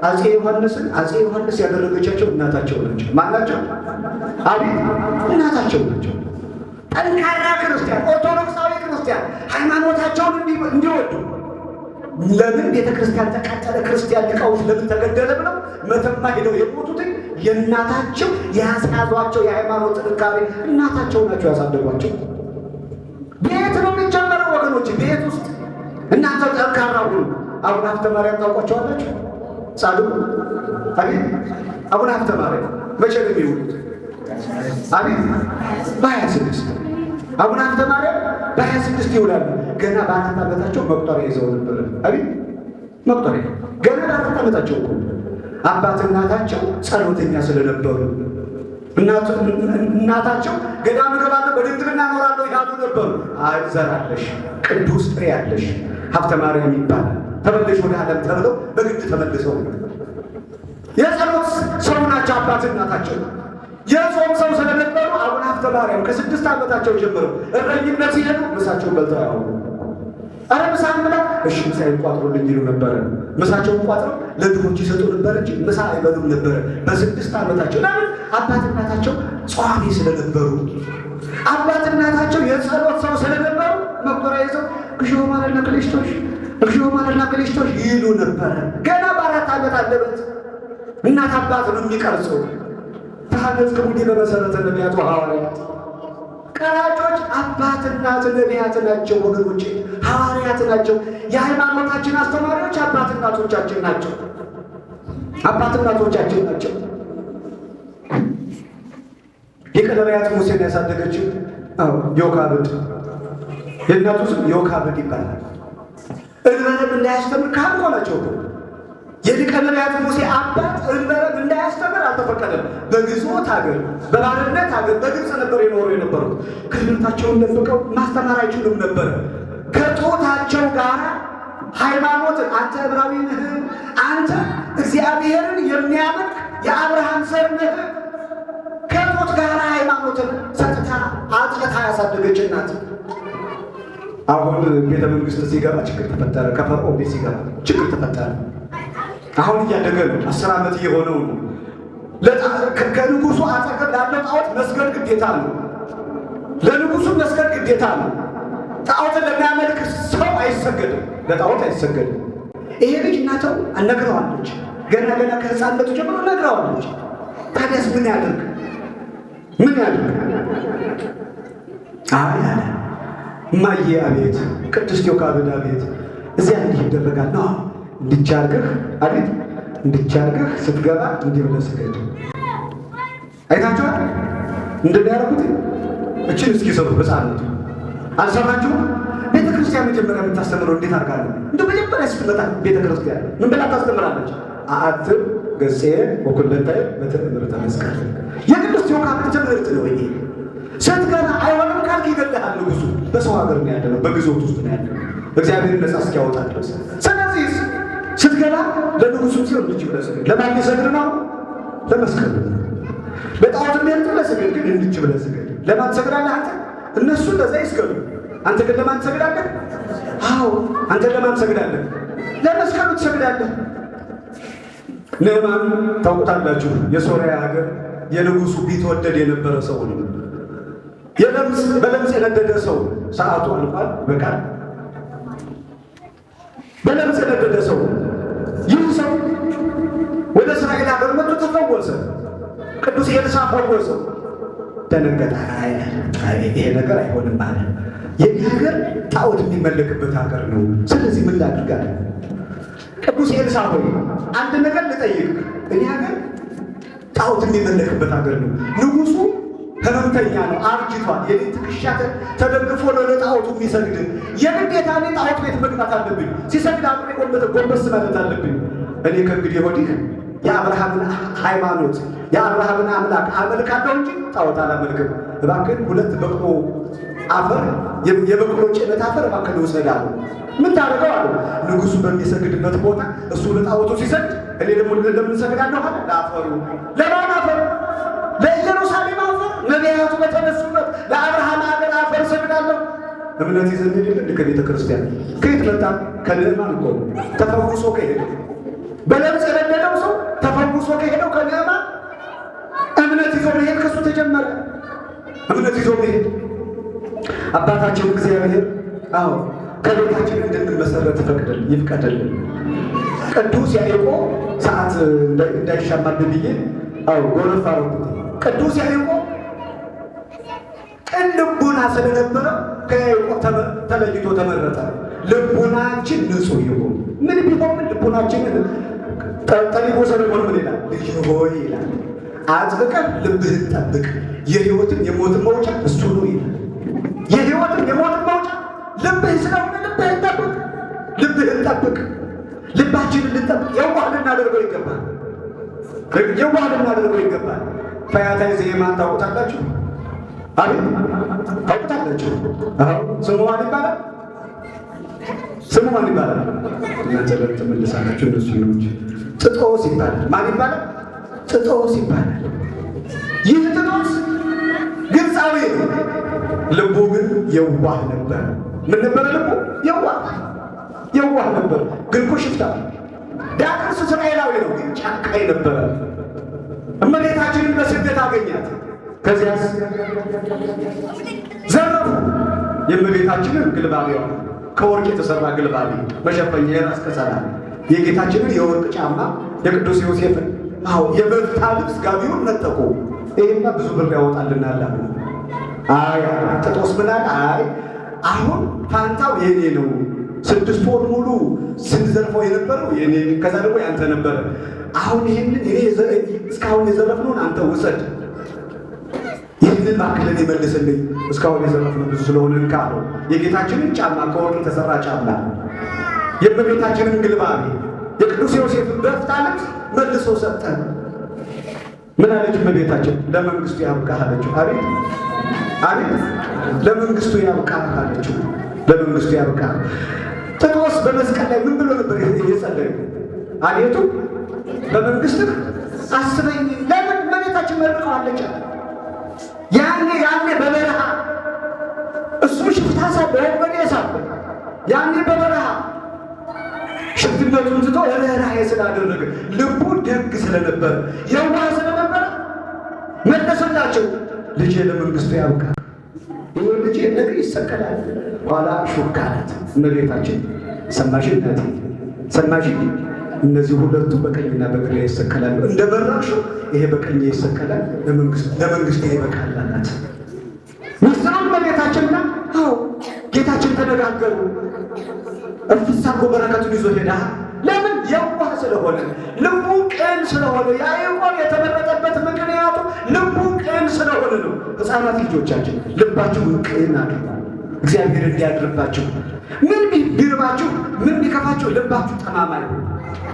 አፄ ዮሐንስን አፄ ዮሐንስ ያደረገቻቸው እናታቸው ናቸው። ማን ናቸው? አቤት፣ እናታቸው ናቸው። ጠንካራ ክርስቲያን፣ ኦርቶዶክሳዊ ክርስቲያን፣ ሃይማኖታቸውን እንዲወዱ፣ ለምን ቤተ ክርስቲያን ተቃጠለ፣ ክርስቲያን ሊቃውንት ለምን ተገደለ ብለው መተማ ሄደው የሞቱትን የእናታቸው ያስያዟቸው የሃይማኖት ጥንካሬ እናታቸው ናቸው ያሳደጓቸው። ቤት ነው የሚጀመረው ወገኖች፣ ቤት ውስጥ እናንተ ጠንካራ ሁኑ። አቡነ ሀብተ ማርያም ታውቋቸዋላችሁ? ጻድቁ፣ አቤት፣ አቡነ ሀብተ ማርያም መቼ ነው የሚውሉት? አቤት፣ በ26። አቡነ ሀብተ ማርያም በ26 ይውላሉ። ገና በ4 ዓመታቸው መቁጠሪያ ይዘው ነበር። አቤት፣ መቁጠሪያ ገና በ4 ዓመታቸው እኮ። አባት እናታቸው ጸሎተኛ ስለነበሩ እናታቸው ገዳም እገባለሁ በድንግልና እኖራለሁ ያሉ ነበሩ። አይ ዘር አለሽ፣ ቅዱስ ፍሬ አለሽ፣ ሀብተ ማርያም ይባላል፣ ተመለሽ ወደ ዓለም ተብለው በግድ ተመልሰው የጸሎት ሰው ናቸው አባት እናታቸው። የጾም ሰው ስለነበሩ አቡነ ሀብተ ማርያም ከ6 ዓመታቸው ጀምረው እረኝነት ሲሄዱ ምሳቸውን በልተው አያውቁም። አረ ምሳ እንብላ፣ እሺ ምሳ ይቋጥሩልኝ ይሉ ነበረ። ምሳቸውን ቋጥረው ለድሆች ይሰጡ ነበር እንጂ ምሳ አይበሉም ነበረ በ6 ዓመታቸው። ለምን? አባት እናታቸው ጿሚ ስለነበሩ፣ አባት እናታቸው የጸሎት ሰው ስለነበሩ መቁጠሪያ ይዘው እግዚኦ ማረነ ክርስቶስ፣ እግዚኦ ማረነ ክርስቶስ ይሉ ነበረ። ገና በ4 ዓመት አለበት እናት አባት ነው የሚቀርጸው። ተሐነጽክሙ ዲበ መሠረተ ነቢያት ወሐዋርያት። ቀራጮች አባት እናት ነቢያት ናቸው ወገኖቼ፣ ሐዋርያት ናቸው። የሃይማኖታችን አስተማሪዎች አባት እናቶቻችን ናቸው። አባት እናቶቻችን ናቸው። ሊቀ ነቢያት ሙሴን ያሳደገችው አዎ ዮካብድ፣ የእናቱ ስም ዮካብድ ይባላል። እንበረም እንዳያስተምር ካህን እኮ ናቸው እኮ። የሊቀ ነቢያት ሙሴ አባት እንበረም እንዳያስተምር አልተፈቀደም። በግዞት ሀገር፣ በባርነት ሀገር፣ በግብፅ ነበር የኖሩ የነበሩት። ክህነታቸውን ደብቀው ማስተማር አይችሉም ነበር። ከጦታቸው ጋር ሃይማኖትን አንተ ዕብራዊ ነህ፣ አንተ እግዚአብሔርን የሚያመልክ የአብርሃም ዘር ነህ፣ ከጦት ጋር ሃይማኖትን ሰጥታ አጥርታ ያሳደገች እናት። አሁን ቤተ መንግስት ሲገባ ችግር ተፈጠረ። ከፈርዖን ቤት ሲገባ ችግር ተፈጠረ። አሁን እያደገ ነው። 10 ዓመት እየሆነው ነው። ከንጉሱ አጠገብ ላለው ጣዖት መስገድ ግዴታ ነው። ለንጉሱ መስገድ ግዴታ ነው። ጣዖትን ለሚያመልክ ሰው አይሰገድም፣ ለጣዖት አይሰገድም። ይሄ ልጅ እናተው ነግረዋለች። ገና ገና ከህፃንነቱ ጀምሮ ነግረዋለች። ታዲያስ ምን ያድርግ? ምን ያድርግ? አይ አለ እማዬ፣ አቤት ቅድስት ዮካብድ አቤት፣ እዚያ እንዲህ ይደረጋል ነው እንድቻርግህ፣ አቤት እንድቻርግህ ስትገባ እንዲህ ብለህ ስገድ። አይታችኋል እንደሚያደርጉት? እችን እስኪ ሰሩ ህፃንነቱ አልሰራችሁም? ቤተክርስቲያን መጀመሪያ የምታስተምረው እንዴት አድርጋ ነው? እንደው መጀመሪያ ስትመጣ ቤተክርስቲያን ምን ብላ ታስተምራለች? አአትም ገጼ ወኩለንታዬ በትእምርተ መስቀል። የቅድስት ዮካብድ ትምህርት ነው ይሄ። ስትገባ አይሆንም ካልክ ይገልሃል ንጉሱ። በሰው ሀገር ነው ያለነው፣ በግዞት ውስጥ ነው ያለነው፣ እግዚአብሔር ነፃ እስኪያወጣ ድረስ። ስለዚህ ስትገባ ለንጉሱ ሲሆን ልጅ ብለህ ስገድ። ለማን ሊሰግድ ነው? ለመስቀል። ለጣዖት የሚያልፍ ብለህ ስገድ፣ ግን እንድች ብለህ ስገድ። ለማን ትሰግዳለህ አንተ? እነሱ ለዛ ይስገዱ፣ አንተ ግን ለማን ትሰግዳለህ? አዎ አንተ ለማን ትሰግዳለህ? ለመስቀሉ ትሰግዳለህ። ንዕማን ታውቁታላችሁ፣ የሶርያ ሀገር የንጉሱ ቢትወደድ የነበረ ሰው ነው። በለምጽ የነደደ ሰው፣ ሰዓቱ አልቋል፣ በቃ በለምጽ የነደደ ሰው። ይህ ሰው ወደ እስራኤል ሀገር መጥቶ ተፈወሰ። ቅዱስ ኤልሳዕ ፈወሰው። ደነገጠ። አይ ይሄ ነገር አይሆንም አለ። የኛ ሀገር ጣዖት የሚመለክበት ሀገር ነው። ስለዚህ ምን ላድርግ አለ። ቅዱስ ኤልሳዕ ሆይ አንድ ነገር ልጠይቅ። እኔ ሀገር ጣዖት የሚመለክበት ሀገር ነው። ንጉሱ ህመምተኛ ነው፣ አርጅቷል። የኔ ትከሻ ተደግፎ ነው ለጣዖቱ የሚሰግድ። የግዴታ እኔ ጣዖት ቤት መግባት አለብኝ። ሲሰግድ አብሬ ጎንበስ ማለት አለብኝ። እኔ ከእንግዲህ ወዲህ የአብርሃምን ሃይማኖት የአብርሃምን አምላክ አመልካለሁ እንጂ ጣዖት አላመልክም። እባክህን 2 በቅሎ አፈር የበቅሎ ጭነት አፈር እባክህን ውሰድ አለው። ምን ታደርገው አለው። ንጉሱ በሚሰግድበት ቦታ እሱ ለጣዖቱ ሲሰግድ እኔ ደግሞ ለምን እሰግዳለሁ አለ። ለአፈሩ። ለማን አፈር? ለኢየሩሳሌም አፈር፣ ነቢያቱ በተነሱበት ለአብርሃም አገር አፈር እሰግዳለሁ። እምነት ይዘን ሄደን ከቤተ ክርስቲያን ከየት መጣ? ከንዕማን እኮ ነው። ተፈውሶ ከሄደው በለምጽ የነደደው ሰው ተፈውሶ ከሄደው ከንዕማን እምነት ይዞ መሄድ ከሱ ተጀመረ። እምነት ይዞ መሄድ አባታችን እግዚአብሔር አዎ ከቤታችን እንድንመሰረት ይፍቀድልን። ቅዱስ ያዕቆብ ሰዓት እንዳይሻማብን ብዬ አዎ ጎረፍ አደረኩት። ቅዱስ ያዕቆብ ቅን ልቡና ስለነበረ ከያዕቆብ ተለይቶ ተመረጠ። ልቡናችን ንጹህ ይሁን። ምን ቢሆን ምን ልቡናችን ጠቢቡ ሰሎሞን ምን ይላል? ልጅ ሆይ ይላል አጥብቀህ ልብህን ጠብቅ፣ የሕይወትም የሞትም መውጫ እሱ ነው ይላል። የሕይወትም የሞትም መውጫ ልብህ ስለሆነ ልብህን ጠብቅ፣ ልብህን ጠብቅ። ልባችንን ልንጠብቅ የዋህ ልናደርገው ይገባል። የዋህ ልናደርገው ይገባል። ፈያታዊ ዘየማን ታውቁታላችሁ? አቤት ታውቁታላችሁ? አዎ። ስሙ ማን ይባላል? ስሙ ማን ይባላል? እናንተ ለምን ትመልሳላችሁ? እነሱ ነው እንጂ ጥጦስ ይባላል። ማን ይባላል? ጥጦስ ይባላል። ይህ ጥጦስ ግብፃዊ ነው። ልቡ ግን የዋህ ነበር። ምን ነበረ ልቡ? የዋህ የዋህ ነበር። ግን እኮ ሽፍታ። ዳቅርስ እስራኤላዊ ነው፣ ግን ጨካኝ ነበረ። እመቤታችንን በስደት አገኛት። ከዚያስ ዘረፉ። የእመቤታችንን ግልባቤዋ ከወርቅ የተሰራ ግልባቤ መሸፈኛ፣ የራስ ቀጸላ፣ የጌታችንን የወርቅ ጫማ፣ የቅዱስ ዮሴፍን አዎ የበፍታ ልብስ ጋቢውን ነጠቁ። ይሄማ ብዙ ብር ያወጣልናል አሉ። አይ ጥጦስ ምን አለ? አይ አሁን ፋንታው የኔ ነው። 6 ወር ሙሉ ስንዘርፈው የነበረው የኔ፣ ከዛ ደግሞ ያንተ ነበረ። አሁን ይሄንን እኔ እስካሁን የዘረፍነውን አንተ ውሰድ፣ ይህንን እባክህ ለእኔ መልስልኝ፣ እስካሁን የዘረፍነው ብዙ ስለሆነ እንካ አለው። የጌታችንን ጫማ ከወርቅ የተሰራ ጫማ፣ የእመቤታችንን ግልባቤ፣ የቅዱስ ዮሴፍን በፍታ ልብስ መልሶ ሰጠ። ምን አለች እመቤታችን? ለመንግስቱ ያብቃህ አለችው። አቤት አቤት፣ ለመንግስቱ ያብቃህ አለችው። ለመንግስቱ ያብቃህ። ጥጦስ በመስቀል ላይ ምን ብሎ ነበር የጸለየው? አቤቱ በመንግስትህ አስበኝ። ለምን? እመቤታችን መርቀዋለች። ያኔ ያኔ በበረሃ እሱ ሽፍታ ሳለ፣ ወንበዴ ሳለ፣ ያኔ በበረሃ ሽፍትነቱን ትቶ ርኅራኄ ስላደረገ፣ ልቡ ደግ ስለነበረ፣ የዋህ ስለነበረ መለሰላቸው። ልጄ ለመንግስቱ ያብቃ፣ ይህ ልጄ ነገ ይሰቀላል። ኋላ ሹክ አላት እመቤታችን። ሰማሽ እናቴ፣ ሰማሽ? እነዚህ ሁለቱ በቀኝና በግራ ይሰቀላሉ። እንደ መረቅሽው ይሄ በቀኝ ይሰቀላል፣ ለመንግስቱ ይበቃል አላት። ሚስጥሩን እመቤታችንና አዎ ጌታችን ተነጋገሩ። እፍስ አድርጎ በረከቱን ይዞ ሄዳ። ለምን? የዋህ ስለሆነ፣ ልቡ ቅን ስለሆነ። ያዕቆብ የተመረጠበት ምክንያቱ ልቡ ቅን ስለሆነ ነው። ሕፃናት ልጆቻችን ልባችሁን ቅን አድርጉ፣ እግዚአብሔር እንዲያድርባችሁ። ምን ቢርባችሁ፣ ምን ቢከፋችሁ ልባችሁ ጠማማ ይሁን።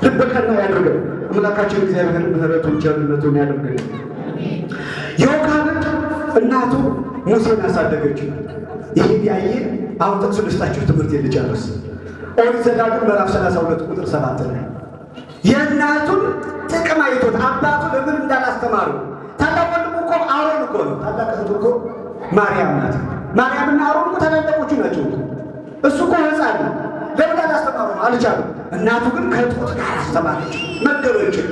ልበ ቀና ያድርገን አምላካችን እግዚአብሔር፣ ምሕረቱን ቸርነቱን ያድርግልን። ዮካብድ እናቱ ሙሴን አሳደገችው። ይህን ያየ አሁን ጥቅሱ ልስጣችሁ፣ ትምህርት ልጨርስ። ኦሪት ዘዳግም ምዕራፍ 32 ቁጥር 7 ላይ የእናቱን ጥቅም አይቶት አባቱ ለምን እንዳላስተማሩ። ታላቅ ወንድሙ እኮ አሮን እኮ ነው። ታላቅ እህቱ እኮ ማርያም ናት። ማርያምና አሮን እኮ ታላላቆቹ ናቸው። እሱ እኮ ሕፃን ነው። ለምን አላስተማሩ? አልቻሉም። እናቱ ግን ከጡት ጋር አስተማረችው፣ መገበችው።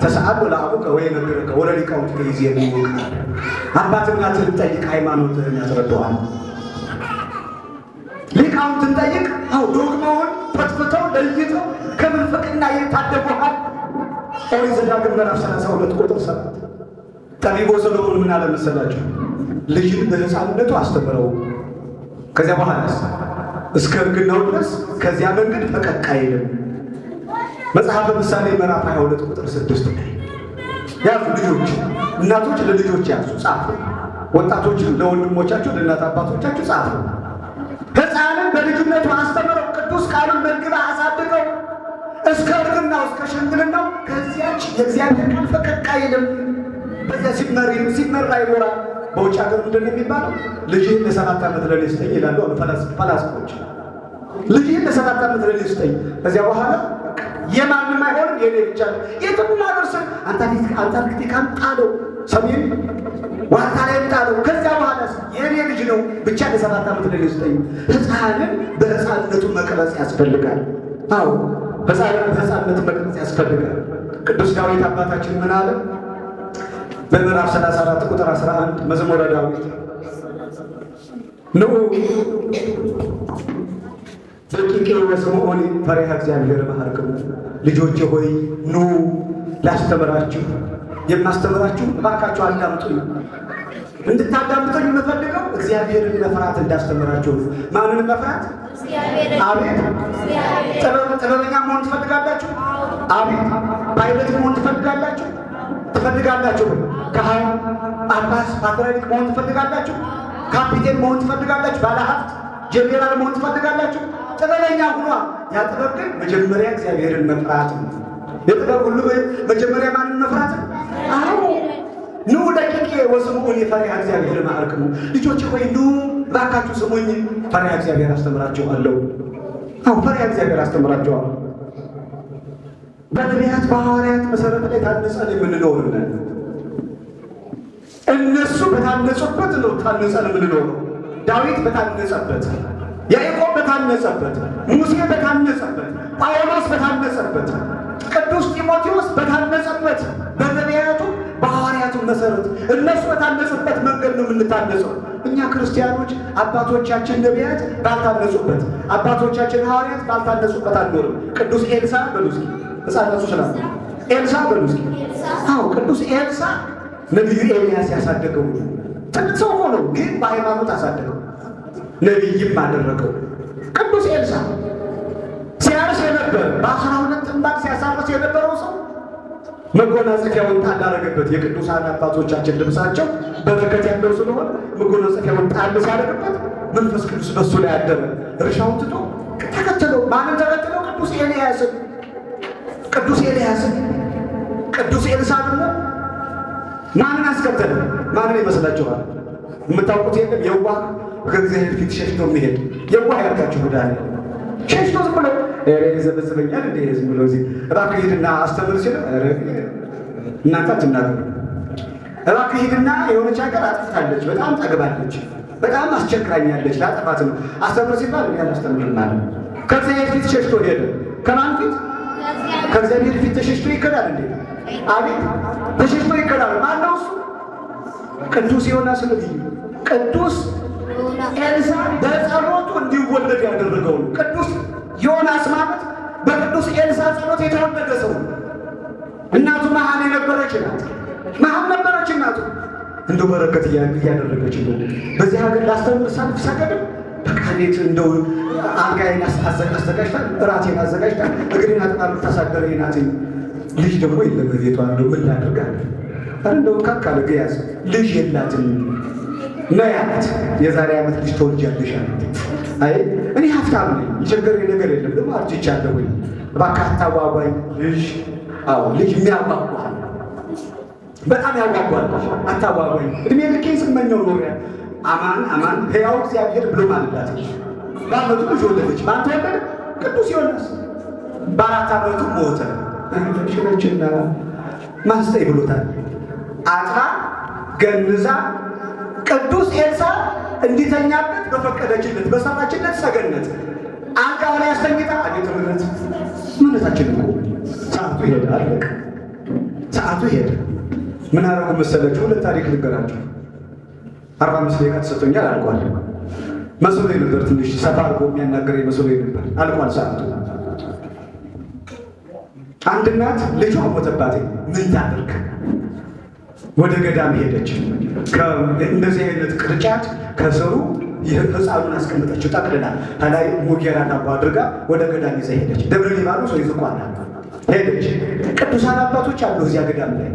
ተሰአሎ ለአቡከ ወይነግርከ ወለሊቃውንት ይዜንውከ፣ አባት እናትህን ጠይቅ፣ ሃይማኖትህን ያስረዳዋል። ሊቃውንትን ጠይቅ። አው ዶግማውን ፈትፍተው ለይተው ከምንፍቅና ይታደጉሃል። ኦሪት ዘዳግም ምዕራፍ 32 ቁጥር 7 ጠቢቡ ሰሎሞን ምን አለ መሰላችሁ? ልጅን በሕፃንነቱ አስተምረው፣ ከዚያ በኋላስ እስከ እርግናው ድረስ ከዚያ መንገድ ፈቀቅ አይልም። መጽሐፈ ምሳሌ ምዕራፍ 22 ቁጥር 6 ላይ ያዙ። ልጆች፣ እናቶች ለልጆች ያዙ፣ ጻፉ። ወጣቶችም ለወንድሞቻችሁ ለእናት አባቶቻችሁ ጻፉ። ሕፃንን በልጅነቱ አስተምረው፣ ቅዱስ ቃሉን መግበህ አሳድገው፣ እስከ እርግናው እስከ ሽምግልናው ከዚያች የእግዚአብሔር ቃል ፈቀቅ አይልም። በዚያ ሲመራ ይኖራል። በውጭ ሀገር ምንድን ነው የሚባለው? ልጅህን ለ7 ዓመት ለኔ ስጠኝ ይላሉ ፈላስፎች። ልጅህን ለ7 ዓመት ለኔ ስጠኝ፣ ከዚያ በኋላ የማንም አይሆንም የኔ ብቻ ነው። የትም ሀገር ስም አንታርክቲካም ጣለው፣ ሰሜን ዋልታ ላይም ጣለው። ከዚያ በኋላ የኔ ልጅ ነው፣ ብቻ ለ7 ዓመት ለኔ ስጠኝ። ሕፃንን በሕፃንነቱ መቅረጽ ያስፈልጋል። አዎ ሕፃንን በሕፃንነቱ መቅረጽ ያስፈልጋል። ቅዱስ ዳዊት አባታችን ምን አለ? በምዕራፍ 34 ቁጥር 11 መዝሙረ ዳዊት፣ ንዑ ደቂቄ ወስምዖኒ ፈሪሃ እግዚአብሔር መሃርክሙ፣ ልጆቼ ሆይ ኑ ላስተምራችሁ፣ የማስተምራችሁ እባካችሁ አዳምጡኝ። እንድታዳምጡኝ የምፈልገው እግዚአብሔርን መፍራት እንዳስተምራችሁ ነው። ማንን መፍራት? አቤት። ጥበበኛ መሆን ትፈልጋላችሁ? አቤት። ፓይለት መሆን ትፈልጋላችሁ? ትፈልጋላችሁ? ካህን፣ ጳጳስ፣ ፓትርያርክ መሆን ትፈልጋላችሁ? ካፒቴን መሆን ትፈልጋላችሁ? ባለሀብት፣ ጄኔራል መሆን ትፈልጋላችሁ? ጥበበኛ ሁኗ። ያ ጥበብ ግን መጀመሪያ እግዚአብሔርን መፍራት ነው። የጥበብ ሁሉ መጀመሪያ ማንን መፍራት? አዎ ኑ ደቂቄ ወስምዑኒ ፈሪሃ እግዚአብሔር እምሃርክሙ። ልጆቼ ሆይ ኑ እባካችሁ ስሙኝ፣ ፈሪሃ እግዚአብሔር አስተምራችኋለሁ። አዎ ፈሪሃ እግዚአብሔር አስተምራችኋለሁ። በነቢያት በሐዋርያት መሰረት ላይ ታንጸን የምንኖር ነን። እነሱ በታነጹበት ነው ታንጸን የምንኖረው። ዳዊት በታነጸበት፣ ያዕቆብ በታነጸበት፣ ሙሴ በታነጸበት፣ ጳውሎስ በታነጸበት፣ ቅዱስ ጢሞቴዎስ በታነጸበት፣ በነቢያቱ በሐዋርያቱ መሰረት እነሱ በታነጹበት መንገድ ነው የምንታነጸው። እኛ ክርስቲያኖች አባቶቻችን ነቢያት ባልታነጹበት፣ አባቶቻችን ሐዋርያት ባልታነጹበት አንኖርም። ቅዱስ ኤልሳ በሉ እስኪ፣ ሕፃናቱ ስላሉ ኤልሳ በሉ እስኪ። አዎ ቅዱስ ኤልሳ ነቢዩ ኤልያስ ያሳደገው ትልቅ ሰው እኮ ነው፣ ግን በሃይማኖት አሳደገው፣ ነቢይም አደረገው። ቅዱስ ኤልሳ ሲያርስ የነበረ በ12 እምባል ሲያሳርስ የነበረው ሰው መጎናጸፊያውን ጣል አደረገበት። የቅዱሳን አባቶቻችን ልብሳቸው በረከት ያለው ስለሆነ መጎናጸፊያውን ጣል ሲያደርግበት መንፈስ ቅዱስ በሱ ላይ አደረ። እርሻውን ትቶ ተከተለው። ማንን ተከተለው? ቅዱስ ኤልያስን። ቅዱስ ኤልያስን። ቅዱስ ኤልሳ ደግሞ ማንን አስከተለ? ማንን ይመስላችኋል? የምታውቁት የለም። የዋህ ከእግዚአብሔር ፊት ሸሽቶ የሚሄድ የዋህ ያልካችሁ ጉዳይ ሸሽቶ ዝም ብሎ ይዘበዝበኛል እንደ ዝም ብሎ እዚህ እባክህ ሂድና አስተምር ሲለው እናንተ አትናገሩ። እባክህ ሂድና የሆነች ሀገር አጥፍታለች፣ በጣም ጠግባለች፣ በጣም አስቸግራኛለች፣ ላጠፋት ነው አስተምር ሲባል እኔ አላስተምርም አለ። ከእግዚአብሔር ፊት ሸሽቶ ሄደ። ከማን ፊት? ከእግዚአብሔር ፊት ተሸሽቶ ይከዳል እንዴ? አቤት ተሸሽቶ ይከዳል። ማነው እሱ? ቅዱስ ዮናስ ነቢዩ። ቅዱስ ኤልሳ በጸሎቱ እንዲወለድ ያደረገው ነው። ቅዱስ ዮናስ ማለት በቅዱስ ኤልሳ ጸሎት የተወለደ ሰው ነው። እናቱ መሃን የነበረች ናት። መሃን ነበረች እናቱ። እንደው በረከት እያደረገች ነው። በዚህ ሀገር ላስተምር ሳልፍ ሰገድም በቃ ቤት እንደው አልጋዬን አዘጋጅታ እራቴን አዘጋጅታ እግሬን አጥባ የምታሳደረኝ ናት። ልጅ ደግሞ የለም በቤቷ። እንደው ምን ላድርግ አለ። ኧረ እንደው ካካለ ግያዝ ልጅ የላትም ነው ያላት። የዛሬ ዓመት ልጅ ትወልጃለሽ አላት። አይ እኔ ሀብታም ነኝ፣ የቸገረኝ ነገር የለም፣ ደግሞ አርጅቻለሁኝ፣ እባክህ አታጓጓኝ። ልጅ አዎ ልጅ የሚያጓጓ በጣም ያጓጓል። አታጓጓኝ፣ እድሜ ልኬን ስመኘው ኖሬ አማን አማን ሕያው እግዚአብሔር ብሎ ማለላት። በዓመቱ ልጅ ወለደች። ማን ተወለደ? ቅዱስ ዮናስ። በ4 ዓመቱ ሞተ። ሽነችና ማስጠይ ብሎታል። አጥባ ገንዛ ቅዱስ ኤልሳ እንዲተኛበት በፈቀደችለት በሰራችለት ሰገነት አልጋው ላይ አስተኝታ። አቤት እምነት! እምነታችን እኮ ሰዓቱ ሄደ፣ አለቀ። ሰዓቱ ሄደ። ምን አደረጉ መሰላችሁ? ሁለት ታሪክ ልንገራችሁ። 45 ደቂቃ ተሰጥቶኛል፣ አልቋል። መስሎኝ ነበር፣ ትንሽ ሰፋ አድርጎ የሚያናገረኝ መስሎኝ ነበር። አልቋል ሰዓቱ። አንድ እናት ልጇ ሞተባት። ምን ታድርግ? ወደ ገዳም ሄደች። እንደዚህ አይነት ቅርጫት ከስሩ ሕፃኑን አስቀምጠችው ጠቅልላ ከላይ ሙጌራ ዳቦ አድርጋ ወደ ገዳም ይዛ ሄደች። ደብረ ሊባኖስ ወይ ዝቋላ ሄደች። ቅዱሳን አባቶች አሉ እዚያ ገዳም ላይ።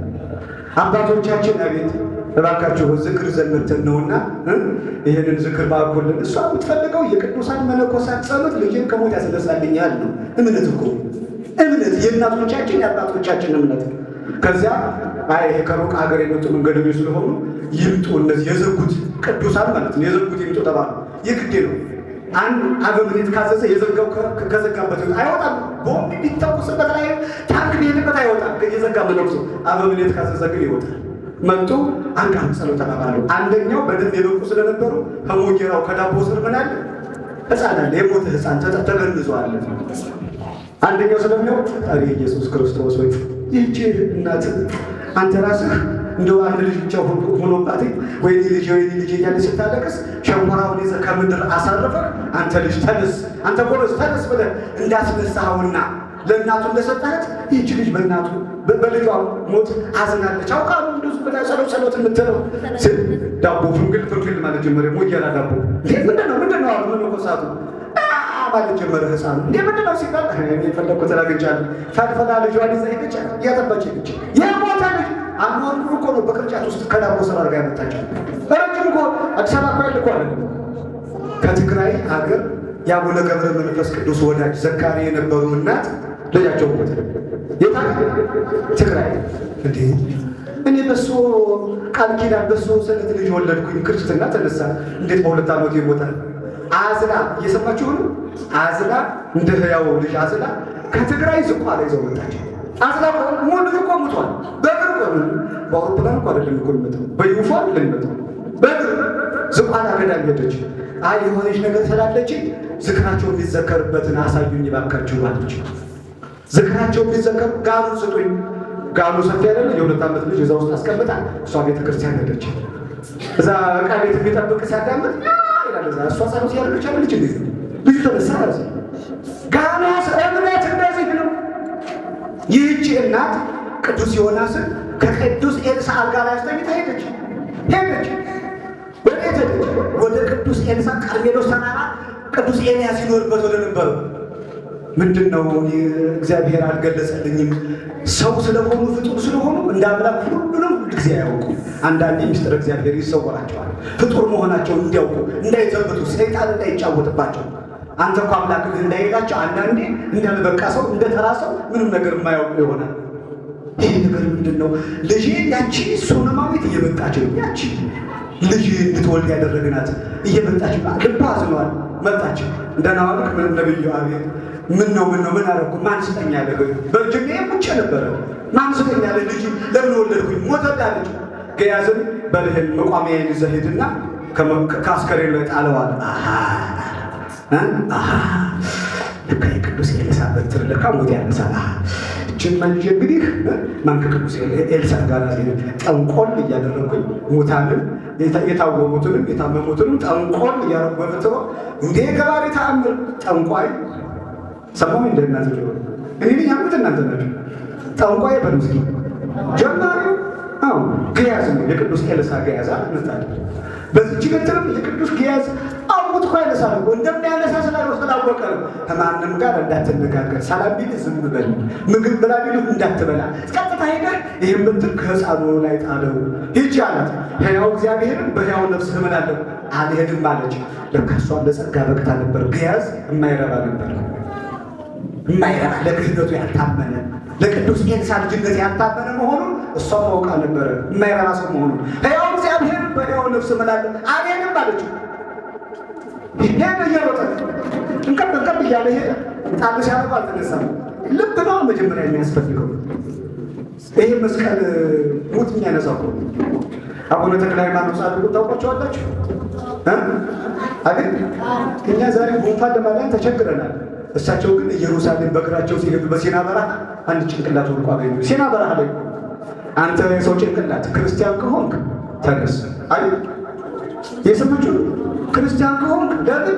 አባቶቻችን አቤት እባካችሁ ዝክር ዘመተን ነውና ይህንን ዝክር ባርኩልን። እሷ የምትፈልገው የቅዱሳን መነኮሳት ጸሎት ልጄን ከሞት ያስነሳልኛል ነው። እምነት እኮ እምነት የእናቶቻችን የአባቶቻችን እምነት። ከዚያ አይ ይሄ ከሩቅ ሀገር የመጡ መንገደኞች ስለሆኑ ይምጡ፣ እነዚህ የዘጉት ቅዱሳን ማለት ነው፣ የዘጉት ይምጡ ተባሉ። የግዴ ነው። አንድ አበምኔት ካዘዘ የዘጋው ከዘጋበት አይወጣም። ቦምብ ቢተኩስበት ላይ ታንክ ቢሄድበት አይወጣም። የዘጋ መነኩሴ አበምኔት ካዘዘ ግን ይወጣል። መጡ። አንድ ጸሎት ተባባሉ። አንደኛው በደንብ የበቁ ስለነበሩ ከሞጌራው ከዳቦ ስር ምን አለ? ሕፃን አለ፣ የሞተ ሕፃን ተገንዞ አለ። አንደኛው ስለሚያውቅ ፈጣሪ ኢየሱስ ክርስቶስ ወይ ይህቺ እናት አንተ ራስህ እንደው አንድ ልጅ ብቻ ሆኖባት ወይኔ ልጅ ወይኔ ልጅ እያለች ስታለቅስ ሸንኮራውን ይዘህ ከምድር አሳርፈህ አንተ ልጅ ተነስ፣ አንተ ጎበዝ ተነስ ብለህ እንዳስነሳኸውና ለእናቱ እንደሰጠሃት ይህቺ ልጅ በእናቱ በልጇ ሞት አዝናለች። አውቃ ነው እንደዚሁ ብላ ጸሎት ጸሎት የምትለው። ዳቦ ፍንግል ፍንግል ማለት ጀመረ። ሞጌራ ዳቦ ምንድን ነው ምንድን ነው አሉ መነኮሳቱ ማለት ጀመረ ሕፃኑ። እንዴ ምንድን ነው ሲባል እኔ የፈለግኩትን አግኝቻለሁ። ፈልፈላ ልጇን ይዛ ሄደች፣ እያጠባች ሄደች። የሞተ ልጅ አንድ ወር እኮ ነው በቅርጫት ውስጥ ከዳቦ ስር አድርጋ ያመጣቸው። ረጅም እኮ አዲስ አበባ እኮ ያለ እኮ አይደለም። ከትግራይ ሀገር የአቡነ ገብረ መንፈስ ቅዱስ ወዳጅ ዘካሪ የነበሩ እናት ልጃቸው ሞተ። የታ ትግራይ። እንዴ እኔ በሱ ቃል ኪዳን በሱ ስለት ልጅ ወለድኩኝ፣ ክርስትና ተነሳ። እንዴት በ2 ዓመቱ ይሞታል? አዝላ እየሰማችሁ ነው። አዝላ እንደ ህያው ልጅ አዝላ ከትግራይ ዝቋላ ይዘው መጣች። አዝላ ሙሉ ልጅ እኮ ሙቷል። በእግር እኮ ነው፣ በአውሮፕላን እኮ አይደለም እኮ የሚመጣው፣ በዩፎ አይደለም የሚመጣው፣ በእግር ዝቋላ ገዳም ሄደች። አይ የሆነች ነገር ስላለች ዝክራቸው የሚዘከርበትን አሳዩኝ ባካችሁ አለች። ዝክራቸው የሚዘከር ጋኑ ስጡኝ። ጋኑ ሰፊ አይደለ? የ2 ዓመት ልጅ እዛ ውስጥ አስቀምጣ እሷ ቤተክርስቲያን ሄደች። እዛ ዕቃ ቤት የሚጠብቅ ሲያዳምጥ ይላል። እዛ እሷ ጸሎት እያደረገች አይደል? ልጅ እንዴት ነው ልጁ ተነሳ። ጋኑ እምነት እንደዚህ ነው። ይህቺ እናት ቅዱስ ዮናስን ከቅዱስ ኤልሳዕ አልጋ ላይ አስተኝታ ሄደች። ሄደች ወዴት ሄደች? ወደ ቅዱስ ኤልሳዕ ቀርሜሎስ ተራራ ቅዱስ ኤልያስ ይኖርበት ወደ ነበረው። ምንድነው እግዚአብሔር አልገለጸልኝም። ሰው ስለሆኑ ፍጡር ስለሆኑ እንደ አምላክ ሁሉንም ሁሉ ጊዜ አያውቁ። አንዳንዴ ሚስጥር እግዚአብሔር ይሰወራቸዋል። ፍጡር መሆናቸውን እንዲያውቁ እንዳይዘብቱ፣ ሰይጣን እንዳይጫወትባቸው፣ አንተ እኮ አምላክ ነህ እንዳይላቸው አንዳንዴ እንዳልበቃ ሰው እንደ ተራ ሰው ምንም ነገር የማያውቁ ይሆናል። ይሄ ነገር ምንድነው? ልጄ ያቺ ሱነማዊት እየመጣች ነው። ያቺ ልጅ እንድትወልድ ያደረግናት እየመጣች ነው። ልቧ አዝኗል። መጣች። ደህና ዋልክ? ምን ነብዩ? አቤት። ምን ነው ምን ነው ምን አደረኩ? ማን ስጠኝ አለ? በእርጅናዬ ሙቼ ነበረ። ማን ስጠኝ አለ? ልጅ ለምን ወለድኩኝ? ሞተ አለች። ገያዝም በልህን መቋሚያዬን ይዘህ ሂድና ከአስከሬኑ ላይ ጣለው አለ። አሃ አሃ ለካ የቅዱስ ኤልሳዕ በትር ለካ ሞት ያነሳል። አሃ እችን መልሼ እንግዲህ ማን ከቅዱስ ኤልሳዕ ጋር ጠንቆል እያደረኩኝ ሙታንን የታወሙትንም የታመሙትንም ጠንቆል እያደረኩ በበትሮ እንዴ ገባሬ ተአምር ጠንቋይ ሰማሁ። እንደ እናንተ ጆሮ እኔ ነኝ ያልኩት እናንተ ናችሁ። ጠንቋይ በሉ እስኪ ጀማሪው። አዎ ግያዝ ነው የቅዱስ ኤልሳዕ ግያዝ አልመጣም። በዚች በትርም የቅዱስ ግያዝ አውት እኮ ያነሳል እኮ እንደሚያነሳ ስላወቀ ነው። ከማንም ጋር እንዳትነጋገር፣ ሰላም ቢልህ ዝም በል፣ ምግብ ብላ ቢልህ እንዳትበላ፣ ቀጥታ ሄደህ ይሄን በትር ከሕፃኑ ላይ ጣለው ሂጂ አላት። ሕያው እግዚአብሔርን በሕያው ነፍስህ እምላለሁ አልሄድም አለች። ለካ እሷም ለጸጋ በቅታ ነበር። ግያዝ የማይረባ ነበር፣ የማይረባ ለክህነቱ ያልታመነ ለቅዱስ ኤልሳዕ ልጅነት ያልታመነ መሆኑን እሷም አውቃ ነበር፣ የማይረባ ሰው መሆኑን። ሕያው እግዚአብሔርን በሕያው ነፍስህ እምላለሁ አልሄድም አለችው። ሄደ እየሮጠ እንቀብ እንቀብ እያለ ሄደ። ጣል ሲያደርገው አልተነሳም። ልብ ነው መጀመሪያ የሚያስፈልገው። ይሄ መስቀል ሙት የሚያነሳው እኮ አቡነ ተክለ ሃይማኖት ጻድቁን ታውቋቸዋላችሁ? እ? አይደል? እኛ ዛሬ ጉንፋን ለማዳን ተቸግረናል። እሳቸው ግን ኢየሩሳሌም በእግራቸው ሲሄዱ በሲና በረሃ አንድ ጭንቅላት ወድቆ አገኙ። ሲና በረሃ ላይ አንተ የሰው ጭንቅላት ክርስቲያን ከሆንክ ተነስ። አይደል? የሰማችሁ ክርስቲያን ከሆንክ ለምን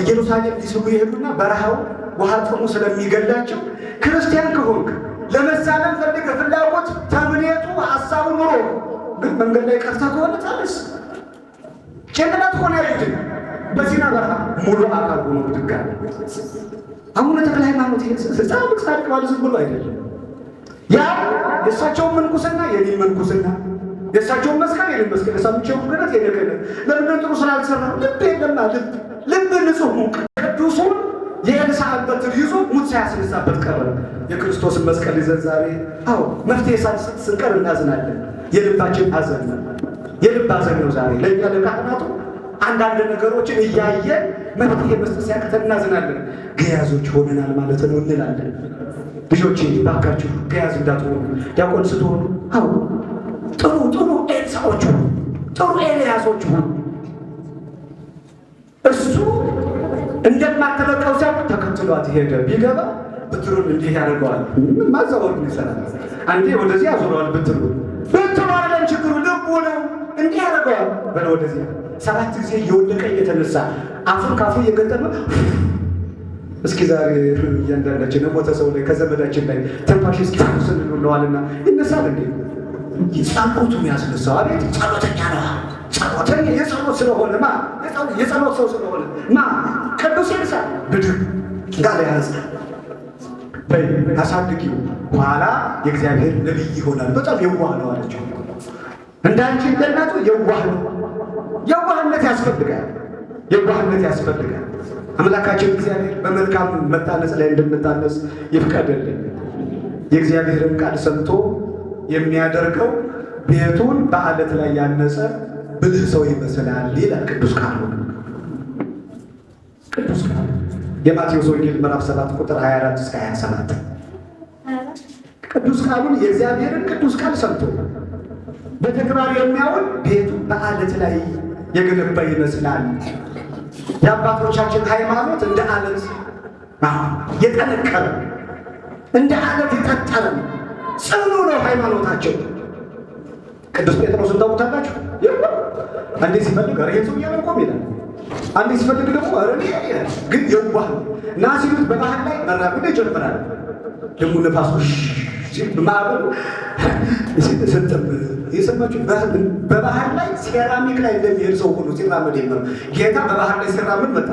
ኢየሩሳሌም ሊስሙ ይሄዱና በረሃው ውሃ ጥሙ ስለሚገላቸው ክርስቲያን ከሆንክ ለመሳለም ፈልገህ ፍላጎት ተምኔቱ ሐሳቡ ኑሮ ግን መንገድ ላይ ቀርተህ ከሆነ ተነስ። ጭንቅላት ሆነ ያዩት በሲና በረሃ ሙሉ አካል ሆኖ ብድግ አለ። አቡነ ተክለ ሃይማኖት ጻድቅ ጻድቅ ማለት ዝም ብሎ አይደለም። ያ የእሳቸውን ምንኩስና የኔን ምንኩስና፣ የእሳቸውን መስቀል የኔን መስቀል፣ የእሳቸውን ክህነት የኔን ክህነት። ለምንድን ጥሩ ስላልሰራ ልብ የለማ። ልብ ንጹህ ነው። ቅዱሱን የኤልሳዕን በትር ይዞ ሙት ሳያስነሳበት ቀረ። የክርስቶስን መስቀል ይዘን ዛሬ አዎ መፍትሄ ሳንሰጥ ስንቀር እናዝናለን። የልባችን ሐዘን ነው። የልብ ሐዘን ነው ዛሬ ለእኛ ለካህናቱ አንዳንድ ነገሮችን እያየን መፍትሄ መስጠት ሲያቅተን እናዝናለን። ገያዞች ሆነናል ማለት ነው እንላለን። ልጆቼ ባካችሁ ገያዝ እንዳትሆኑ። ዲያቆን ስትሆኑ አዎ ጥሩ ጥሩ ኤልሳዎች ሁኑ፣ ጥሩ ኤልያሶች ሁኑ። እሱ እንደማትለቀው ሲያውቅ ተከትሏት ሄደ። ቢገባ ብትሩን እንዲህ ያደርገዋል። ማዛወሩን ይሰራል። አንዴ ወደዚህ ያዞረዋል። ብትሩ አይደለም ችግሩ ልቡ ነው። እንዲህ ያደርገዋል። በል ወደዚህ 7 ጊዜ እየወደቀ እየተነሳ አፉን ካፉ እየገጠመ እስኪ ዛሬ እያንዳንዳችን የሞተ ሰው ላይ ከዘመዳችን ላይ ትንፋሽ እስኪ ስንል እንለዋልና ይነሳል እንዴ? ጸሎቱ ያስነሳው። አቤት ጸሎተኛ ነው። ጸሎተኛ የጸሎት ስለሆነ ማ የጸሎት ሰው ስለሆነ ማ ቅዱስ ኤልሳዕ ብድግ ጋር ያዘ። በይ አሳድጊው፣ ኋላ የእግዚአብሔር ነቢይ ይሆናል። በጣም የዋህ ነው አለችው። እንዳንቺ እንደናቱ የዋህ ነው። የዋህነት ያስፈልጋል። የዋህነት ያስፈልጋል። አምላካችን እግዚአብሔር በመልካም መታነጽ ላይ እንድንታነጽ ይፍቀድልን። የእግዚአብሔርን ቃል ሰምቶ የሚያደርገው ቤቱን በአለት ላይ ያነጸ ብልህ ሰው ይመስላል ይላል ቅዱስ ቃሉ። ቅዱስ ቃሉ የማቴዎስ ወንጌል ምዕራፍ 7 ቁጥር 24 እስከ 27 ቅዱስ ቃሉን የእግዚአብሔርን ቅዱስ ቃል ሰምቶ በተግባር የሚያውል ቤቱን በአለት ላይ የገነባ ይመስላል። የአባቶቻችን ሃይማኖት እንደ አለት የጠነከረ፣ እንደ አለት የጠጠረ፣ ጽኑ ነው ሃይማኖታቸው። ቅዱስ ጴጥሮስን ታውቁታላችሁ። አንዴ ሲፈልግ ኧረ ይሄን ሰውዬ አላውቀውም ይላል። አንዴ ሲፈልግ ደግሞ ኧረ እኔ ይላል። ግን የዋህ ነው እና ሲሉት በባህር ላይ መራመድ ይጀምራል። ደግሞ ነፋሱ ማዕበሉ ስጥም የሰማችሁ በባህር ላይ ሴራሚክ ላይ እንደሚሄድ ሰው ሆኖ ሲራመድ የለም። ጌታ በባህር ላይ ሲራመድ መጣ።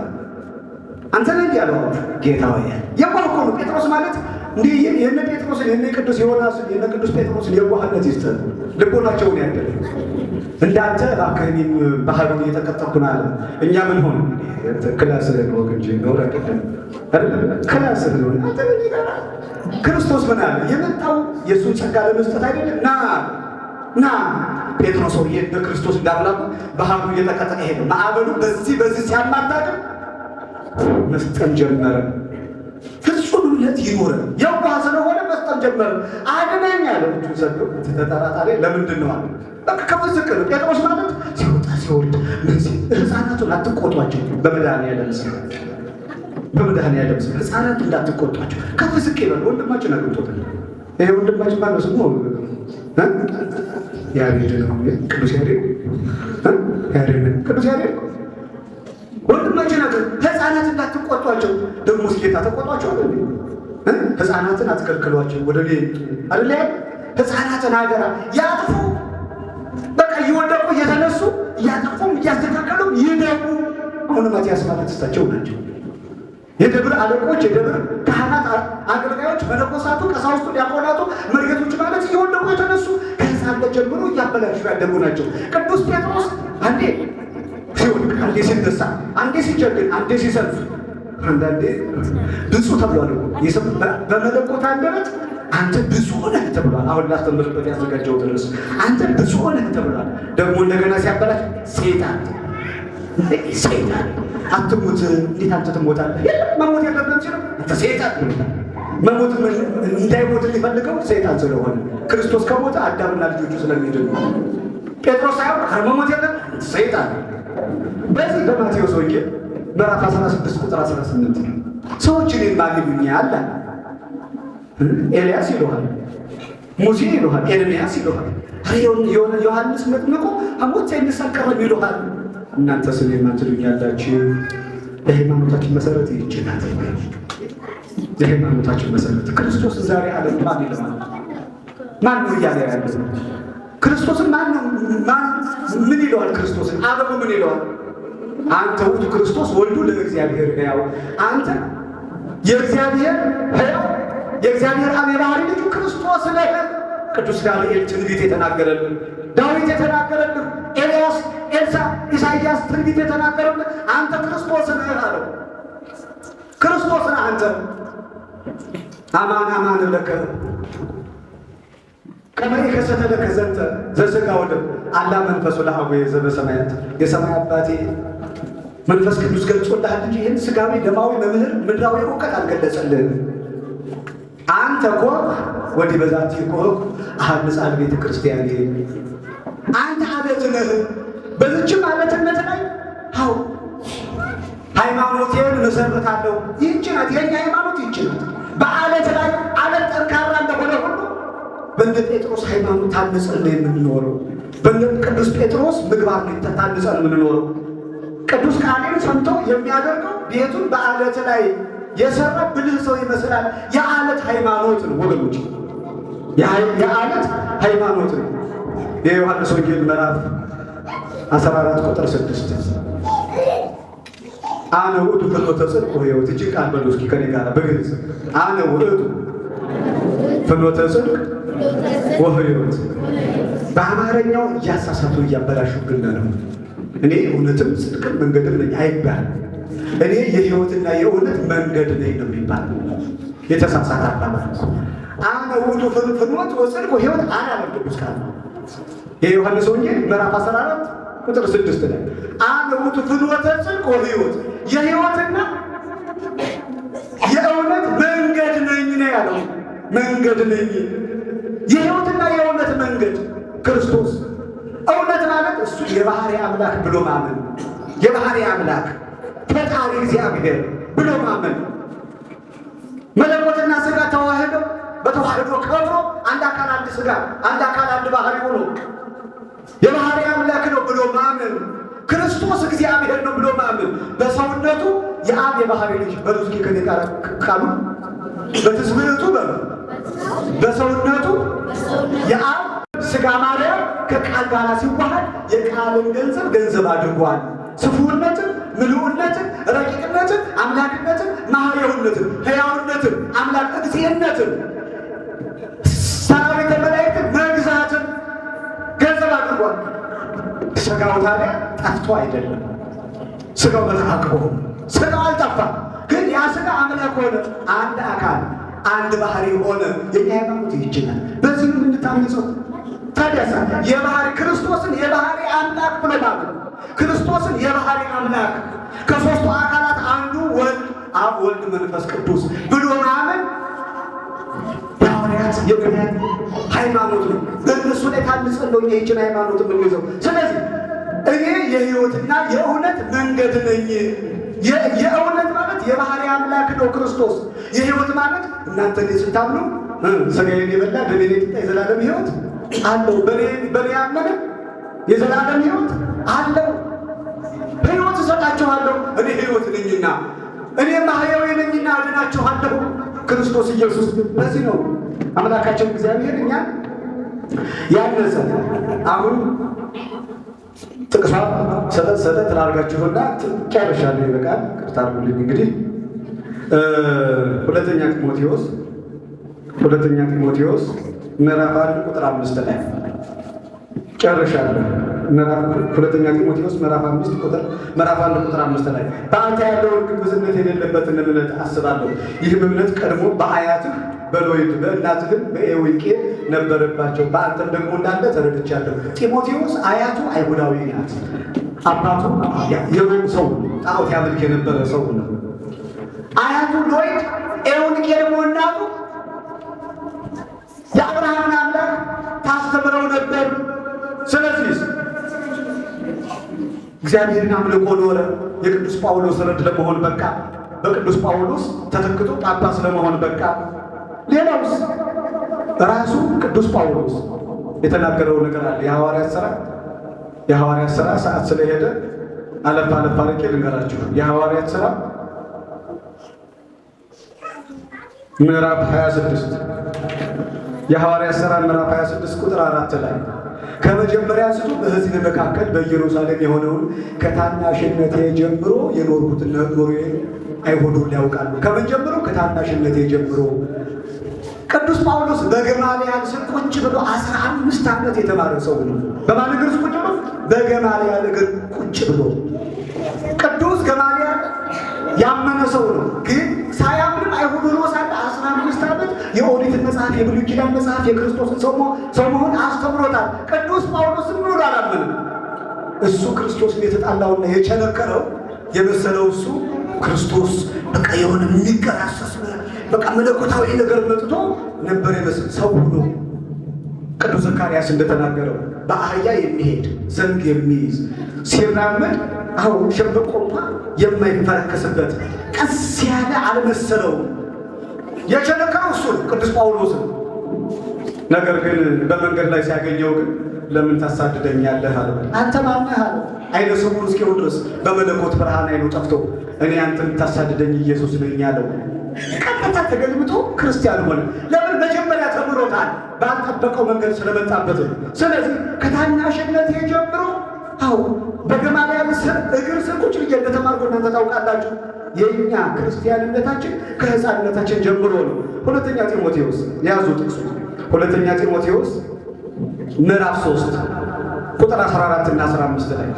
አንተ ነህ እንዲህ ያለው ጌታ ወይ የዋህ እኮ ነው ጴጥሮስ ማለት። እንዲህ የነ ጴጥሮስን፣ የነ ቅዱስ ዮናስን፣ የነ ቅዱስ ጴጥሮስን የዋህነት ይስጠን፣ ልቦናቸውን ያደለ። እንዳንተ እባክህ እኔም ባህሩን እየተቀጠቅኩ ነው አለ። እኛ ምን ሆን class ህን ወቅ እንጂ ነውር አይደለም አይደለም፣ class ህን ነው። አንተ ምን ይቀራል? ክርስቶስ ምን አለ? የመጣው የእሱን ጸጋ ለመስጠት አይደለም? ና ና ጴጥሮስ ሰውዬ እንደ ክርስቶስ እንዳምላኩ ባህሩ እየተቀጠቀ ሄደ። ማዕበሉ በዚህ በዚህ ሲያማታቅም መስጠም ጀመረ። ፍጹም እምነት ይኖረ የዋህ ስለሆነ መስጠም ጀመረ። አድነኝ አለ። እጁን ሰዶ ተጠራጣሪ ለምንድን ነው አለ። በቃ ከፍ ዝቅ ነው። ጴጥሮስ ማለት ሲወጣ ሲወርድ ምን ሲል ህፃናቱን አትቆጧቸው፣ በመድኃኒዓለም ስም፣ በመድኃኒዓለም ስም ህፃናቱ እንዳትቆጧቸው፣ ከፍ ዝቅ ይበሉ። ወንድማችን አግብቶታል። ይሄ ወንድማችን ማነው ስሙ? ያሬድ ነው። ቅዱስ ያሬድ፣ ያሬድ ቅዱስ ያሬድ ወንድማችን አገ ህፃናት እንዳትቆጧቸው። ደግሞ ጌታ ተቆጧቸው አይደል? ህፃናትን አትከልክሏቸው፣ ወደ እኔ ይምጡ አይደል? ህፃናትን አደራ ያጥፉ። በቃ እየወደቁ እየተነሱ እያጠፉም እያስተካከሉም ይደጉ። አሁን ማቲያስ ማለት እሳቸው ናቸው። የደብር አለቆች፣ የደብር ካህናት፣ አገልጋዮች፣ መነኮሳቱ፣ ቀሳውስቱ፣ ዲያቆናቱ፣ መሪጌቶች ማለት እየወደቁ የተነሱ ከህፃን ጀምሮ እያበላሹ ያደጉ ናቸው። ቅዱስ ጴጥሮስ አንዴ ሲወድቅ፣ አንዴ ሲነሳ፣ አንዴ ሲጀግን፣ አንዴ ሲሰንፍ፣ አንዳንዴ ብፁዕ ተብሏል እኮ በመለኮት አንደበት አንተ ብፁዕ ነህ ተብሏል። አሁን ላስተምርበት ያዘጋጀሁት ርዕስ አንተ ብፁዕ ነህ ተብሏል። ደግሞ እንደገና ሲያበላሽ ሰይጣን ሰይጣን አትሙት፣ እንዴት አንተ ትሞታለህ? የለም መሞት የለብህም ሲለው አንተ ሰይጣን ይሉታል። መሞት እንዳይሞት የሚፈልገው ሰይጣን ስለሆነ ክርስቶስ ከሞተ አዳምና ልጆቹ ስለሚድኑ ጴጥሮስ ሳይሆን ኧረ መሞት የለም ሰይጣን። በዚህ በማቴዎስ ወንጌል ምዕራፍ 16 ቁጥር 18 ሰዎች እኔን ማን ይሉኛል አለ። ኤልያስ ይሉሃል፣ ሙሴ ይሉሃል፣ ኤርምያስ ይሉሃል፣ ዮሐንስ መጥምቁ ሐሞት ሳይነሳ አልቀረም ይሉሃል። እናንተስ እኔን ማን ትሉኛላችሁ? የሃይማኖታችን መሰረት ይህች ናት። የሃይማኖታችን መሰረት ክርስቶስን ዛሬ ዓለም ማን ይለዋል? ማን ነው እያለ ያለው? ክርስቶስን ማን ነው? ማን ምን ይለዋል? ክርስቶስን ዓለሙ ምን ይለዋል? አንተ ውእቱ ክርስቶስ ወልዱ ለእግዚአብሔር ሕያው፣ አንተ የእግዚአብሔር ሕያው የእግዚአብሔር አብ የባህሪ ልጁ ክርስቶስ ነህ። ቅዱስ ዳንኤል ትንቢት የተናገረልን፣ ዳዊት የተናገረልን፣ ኤልያስ፣ ኤልሳ፣ ኢሳይያስ ትንቢት የተናገረልን አንተ ክርስቶስ ነህ አለው። ክርስቶስ ነህ አንተ። አማን አማን ለከ ከመ ኢከሰተ ለከ ዘንተ ዘሥጋ ወደም አላ መንፈሱ ለአቡየ ዘበሰማያት። የሰማይ አባቴ መንፈስ ቅዱስ ገልጾልሃል እንጂ ይህን ስጋዊ ደማዊ መምህር ምድራዊ እውቀት አልገለጸልህም። አንተ ኮህ ወዲህ በዛቲ ኮህ አሐንጻ ቤተ ክርስቲያን። አንተ አለት ነህ። በዚችም አለትነት ላይ አዎ ሃይማኖቴን መሰረታለሁ። ይህች ናት የኛ ሃይማኖት፣ ይህች ናት። በአለት ላይ አለት ጠንካራ እንደሆነ ሁሉ በእነ ጴጥሮስ ሃይማኖት ታንጸን ነው የምንኖረው። በእነ ቅዱስ ጴጥሮስ ምግባር ነው ታንጸን የምንኖረው። ቅዱስ ቃሌን ሰምቶ የሚያደርገው ቤቱን በአለት ላይ የሰራ ብልህ ሰው ይመስላል። የአለት ሃይማኖት ነው ወገኖች፣ የአለት ሃይማኖት ነው። የዮሐንስ ወንጌል ምዕራፍ 14 ቁጥር 6 አነ ውእቱ ፍኖተ ጽድቅ ወሕይወት። እጅግ ቃል በሉ እስኪ ከኔ ጋር በግልጽ አነ ውእቱ ፍኖተ ጽድቅ ወሕይወት። በአማርኛው እያሳሳቱ እያበላሹብን ነው። እኔ እውነትም ጽድቅም መንገድም ነኝ አይባልም። እኔ የሕይወትና የእውነት መንገድ ነኝ ነው የሚባል የተሳሳተ አባባል። አነ ውእቱ ፍኖት ወጽድቅ ወሕይወት አላለም ቅዱስ ቃል። የዮሐንስ ወንጌል ምዕራፍ 14 ቁጥር 6 ላይ አነ ውእቱ ፍኖተ ጽድቅ ወሕይወት፣ የሕይወትና የእውነት መንገድ ነኝ ነው ያለው። መንገድ ነኝ፣ የሕይወትና የእውነት መንገድ ክርስቶስ። እውነት ማለት እሱ የባህሪ አምላክ ብሎ ማመን፣ የባህሪ አምላክ ፈጣሪ እግዚአብሔር ብሎ ማመን፣ መለኮትና ስጋ ተዋህደው በተዋህዶ ከብሮ አንድ አካል አንድ ስጋ አንድ አካል አንድ ባህሪ ሆኖ የባህሪ አምላክ ነው ብሎ ማመን፣ ክርስቶስ እግዚአብሔር ነው ብሎ ማመን፣ በሰውነቱ የአብ የባህሪ ልጅ በሉ። እስኪ ከኔ ቃሉ በትስብእቱ በሉ። በሰውነቱ የአብ ስጋ ማርያም ከቃል ጋር ሲዋሃድ የቃልን ገንዘብ ገንዘብ አድርጓል። ስፉነትን፣ ምልኡነትን፣ ረቂቅነትን፣ አምላክነትን፣ ማህየውነትን፣ ሕያውነትን፣ አምላክ እግዚእነትን፣ ሰራዊተ መላእክትን መግዛትን ገንዘብ አድርጓል። ስጋው ታዲያ ጠፍቶ አይደለም። ስጋው በተአቅቦ ስጋው አልጠፋም፣ ግን ያ ስጋ አምላክ ሆነ፣ አንድ አካል አንድ ባህሪ ሆነ። የኛ ሃይማኖት ይችላል። በዚህ ነው የምንታነጸው። ታዲያሳ የባህሪ ክርስቶስን የባህሪ አምላክ ብሎ ማለት ክርስቶስን የባህሪ አምላክ ከሶስቱ አካላት አንዱ ወልድ አብ ወልድ መንፈስ ቅዱስ ብሎ ማመን የሐዋርያት የነቢያት ሃይማኖት ነው። በእነሱ ላይ ታንጸን ነው እኛ ይህችን ሃይማኖት የምንይዘው። ስለዚህ እኔ የሕይወትና የእውነት መንገድ ነኝ። የእውነት ማለት የባህሪ አምላክ ነው ክርስቶስ። የሕይወት ማለት እናንተ እኔን ስታምኑ ስጋዬን የበላ ደሜን የጠጣ የዘላለም ሕይወት አለው። በኔ ያመነ የዘላለም ሕይወት አለው። ሕይወት እሰጣችኋለሁ፣ እኔ ሕይወት ነኝና፣ እኔ ማሕየዊ ነኝና አድናችኋለሁ። ክርስቶስ ኢየሱስ። በዚህ ነው አምላካችን እግዚአብሔር እኛ ያነጸ። አሁን ጥቅሷ ሰጠት ሰጠት ላድርጋችሁና ጨርሻለሁ። ይበቃል። ይቅርታ አድርጉልኝ። እንግዲህ ሁለተኛ ጢሞቴዎስ ምዕራፍ 1 ቁጥር 5 ላይ ጨርሻለሁ። ሁለተኛ ጢሞቴዎስ ምዕራፍ 1 ቁጥር 5 ላይ በአንተ ያለውን ግብዝነት የሌለበትን እምነት አስባለሁ። ይህም እምነት ቀድሞ በአያትህ በሎይድ በእናትህም በኤዊቄ ነበረባቸው፣ በአንተም ደግሞ እንዳለ ተረድቻለሁ። ጢሞቴዎስ አያቱ አይሁዳዊ ናት፣ አባቱ የሮም ሰው ጣዖት ያመልክ የነበረ ሰው ነው። አያቱ ሎይድ፣ ኤውንቄ ደግሞ እናቱ የአብርሃምን አምላክ ታስተምረው ነበር። ስለዚህ እግዚአብሔርን አምልኮ ኖረ። የቅዱስ ጳውሎስ ረድ ለመሆን በቃ። በቅዱስ ጳውሎስ ተተክቶ ጳጳስ ለመሆን በቃ። ሌላውስ ራሱ ቅዱስ ጳውሎስ የተናገረው ነገር አለ። የሐዋርያት ሥራ ሰዓት ስለሄደ አለፍ አለፍ አድርጌ ልንገራችሁ። የሐዋርያት ሥራ ምዕራፍ 26፣ የሐዋርያት ሥራ ምዕራፍ 26 ቁጥር 4 ላይ ከመጀመሪያ አንስቶ በሕዝብ መካከል በኢየሩሳሌም የሆነውን ከታናሽነቴ ጀምሮ የኖርኩትን ኑሮዬን አይሁድ ሁሉ ያውቃሉ። ከምን ጀምሮ? ከታናሽነቴ ጀምሮ። ቅዱስ ጳውሎስ በገማልያል ስር ቁጭ ብሎ 15 ዓመት የተማረ ሰው ነው። በማን እግር ቁጭ ብሎ? በገማልያል እግር ቁጭ ብሎ። ቅዱስ ገማልያል ያመነ ሰው ነው። ግን ሳያምንም አይሁድ ሆኖ ሳለ 15 ዓመት የኦሪትን መጽሐፍ፣ የብሉይ ኪዳን መጽሐፍ፣ የክርስቶስን ሰው መሆን አስተምሮታል። ቅዱስ ጳውሎስም ብሎ አላመንም። እሱ ክርስቶስን የተጣላውና የቸነከረው የመሰለው እሱ ክርስቶስ በቃ የሆነ የሚገራሰስ በቃ መለኮታዊ ነገር መጥቶ ነበር የመሰል ሰው ሆኖ ቅዱስ ዘካርያስ እንደተናገረው በአህያ የሚሄድ ዘንግ የሚይዝ ሲራመድ አሁን ሸምበቆ እንኳ የማይፈረከስበት ቀስ ያለ አልመሰለውም። የቸነከረው እሱ ነው ቅዱስ ጳውሎስ። ነገር ግን በመንገድ ላይ ሲያገኘው ግን ለምን ታሳድደኛለህ አለው። አንተ ማነህ አለው። ዓይነ ስውር እስኪሆን ድረስ በመለኮት ብርሃን ዓይኑ ጠፍቶ እኔ አንተ የምታሳድደኝ ኢየሱስ ነኝ አለው። ቀጥታ ተገልብጦ ክርስቲያን ሆነ። ለምን? መጀመሪያ ተምሮታል። ባልጠበቀው መንገድ ስለመጣበት ነው። ስለዚህ ከታናሽነቴ ጀምሮ አዎ በገማልያል ስር እግር ስር ቁጭ ብዬ እንደተማርኩ እናንተ ታውቃላችሁ። የእኛ ክርስቲያንነታችን ከሕፃንነታችን ጀምሮ ነው። ሁለተኛ ጢሞቴዎስ ያዙ ጥቅሱ። ሁለተኛ ጢሞቴዎስ ምዕራፍ 3 ቁጥር 14 እና 15 ላይ፣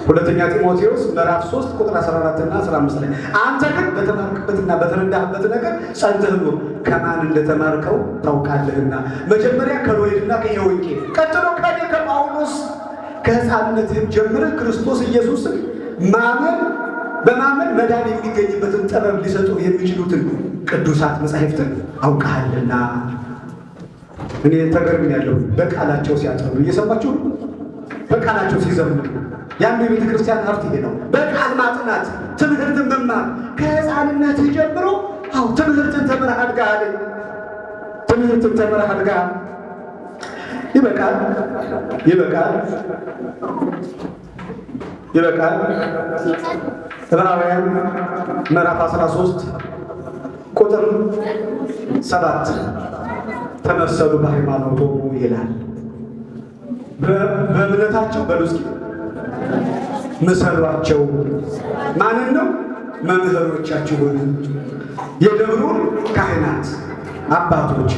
ሁለተኛ ጢሞቴዎስ ምዕራፍ 3 ቁጥር 14 እና 15 ላይ፣ አንተ ግን በተማርክበትና በተረዳህበት ነገር ጸንተህ ኑር፣ ከማን እንደተማርከው ታውቃለህና። መጀመሪያ ከሎይድና ከኤዎንቄ፣ ቀጥሎ ከኔ ከጳውሎስ። ከሕፃንነትህም ጀምረህ ክርስቶስ ኢየሱስን ማመን በማመን መዳን የሚገኝበትን ጥበብ ሊሰጡ የሚችሉትን ቅዱሳት መጻሕፍትን አውቀሃልና። እኔ ተገርሜያለሁ። በቃላቸው ሲያጠኑ እየሰማችሁ፣ በቃላቸው ሲዘምሩ፣ ያንዱ የቤተ ክርስቲያን ሀብት ይሄ ነው። በቃል ማጥናት፣ ትምህርትን መማር ከሕፃንነት ጀምሮ። አዎ፣ ትምህርትን ተምረህ አድገሃል። ትምህርትን ተምረህ አድገሃል። ይበቃል፣ ይበቃል፣ ይበቃል። ዕብራውያን ምዕራፍ 13 ቁጥር 7 ተመሰሉ በሃይማኖቶሙ ይላል። በእምነታቸው በሉ እስኪ ምሰሏቸው። ማንን ነው? መምህሮቻችሁን፣ የደብሩን ካህናት አባቶች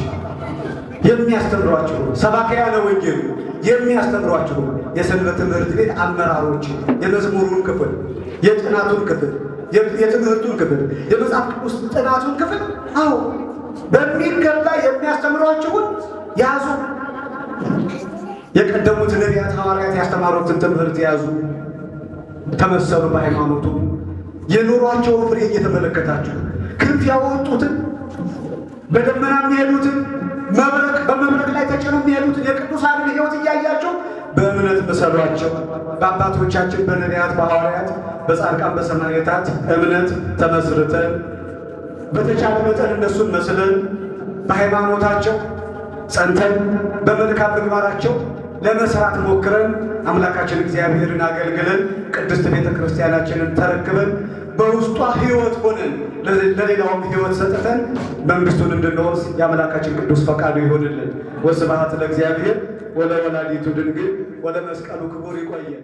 የሚያስተምሯችሁ፣ ሰባክያነ ወንጌሉ የሚያስተምሯችሁ፣ የሰንበት ትምህርት ቤት አመራሮች፣ የመዝሙሩን ክፍል፣ የጥናቱን ክፍል፣ የትምህርቱን ክፍል፣ የመጽሐፍ ቅዱስ ጥናቱን ክፍል፣ አዎ፣ በሚገባ የሚያስተምሯችሁን ያዙ። የቀደሙት ነቢያት፣ ሐዋርያት ያስተማሩትን ትምህርት ያዙ። ተመሰሉ በሃይማኖቱ፣ የኑሯቸውን ፍሬ እየተመለከታችሁ፣ ክንፍ ያወጡትን፣ በደመና የሚሄዱትን፣ መብረቅ በመብረቅ ላይ ተጭነው የሚሄዱትን የቅዱሳንን ሕይወት እያያችሁ በእምነት ምሰሏቸው። በአባቶቻችን በነቢያት፣ በሐዋርያት፣ በጻድቃን፣ በሰማዕታት እምነት ተመስርተን፣ በተቻለ መጠን እነሱን መስለን፣ በሃይማኖታቸው ጸንተን፣ በመልካም ምግባራቸው ለመስራት ሞክረን፣ አምላካችን እግዚአብሔርን አገልግለን፣ ቅድስት ቤተ ክርስቲያናችንን ተረክበን፣ በውስጧ ሕይወት ሆነን ለሌላውም ሕይወት ሰጥተን መንግስቱን እንድንወርስ የአምላካችን ቅዱስ ፈቃዱ ይሆንልን። ወስብሐት ለእግዚአብሔር ወለወላዲቱ ድንግል ወለመስቀሉ ክቡር። ይቆየን።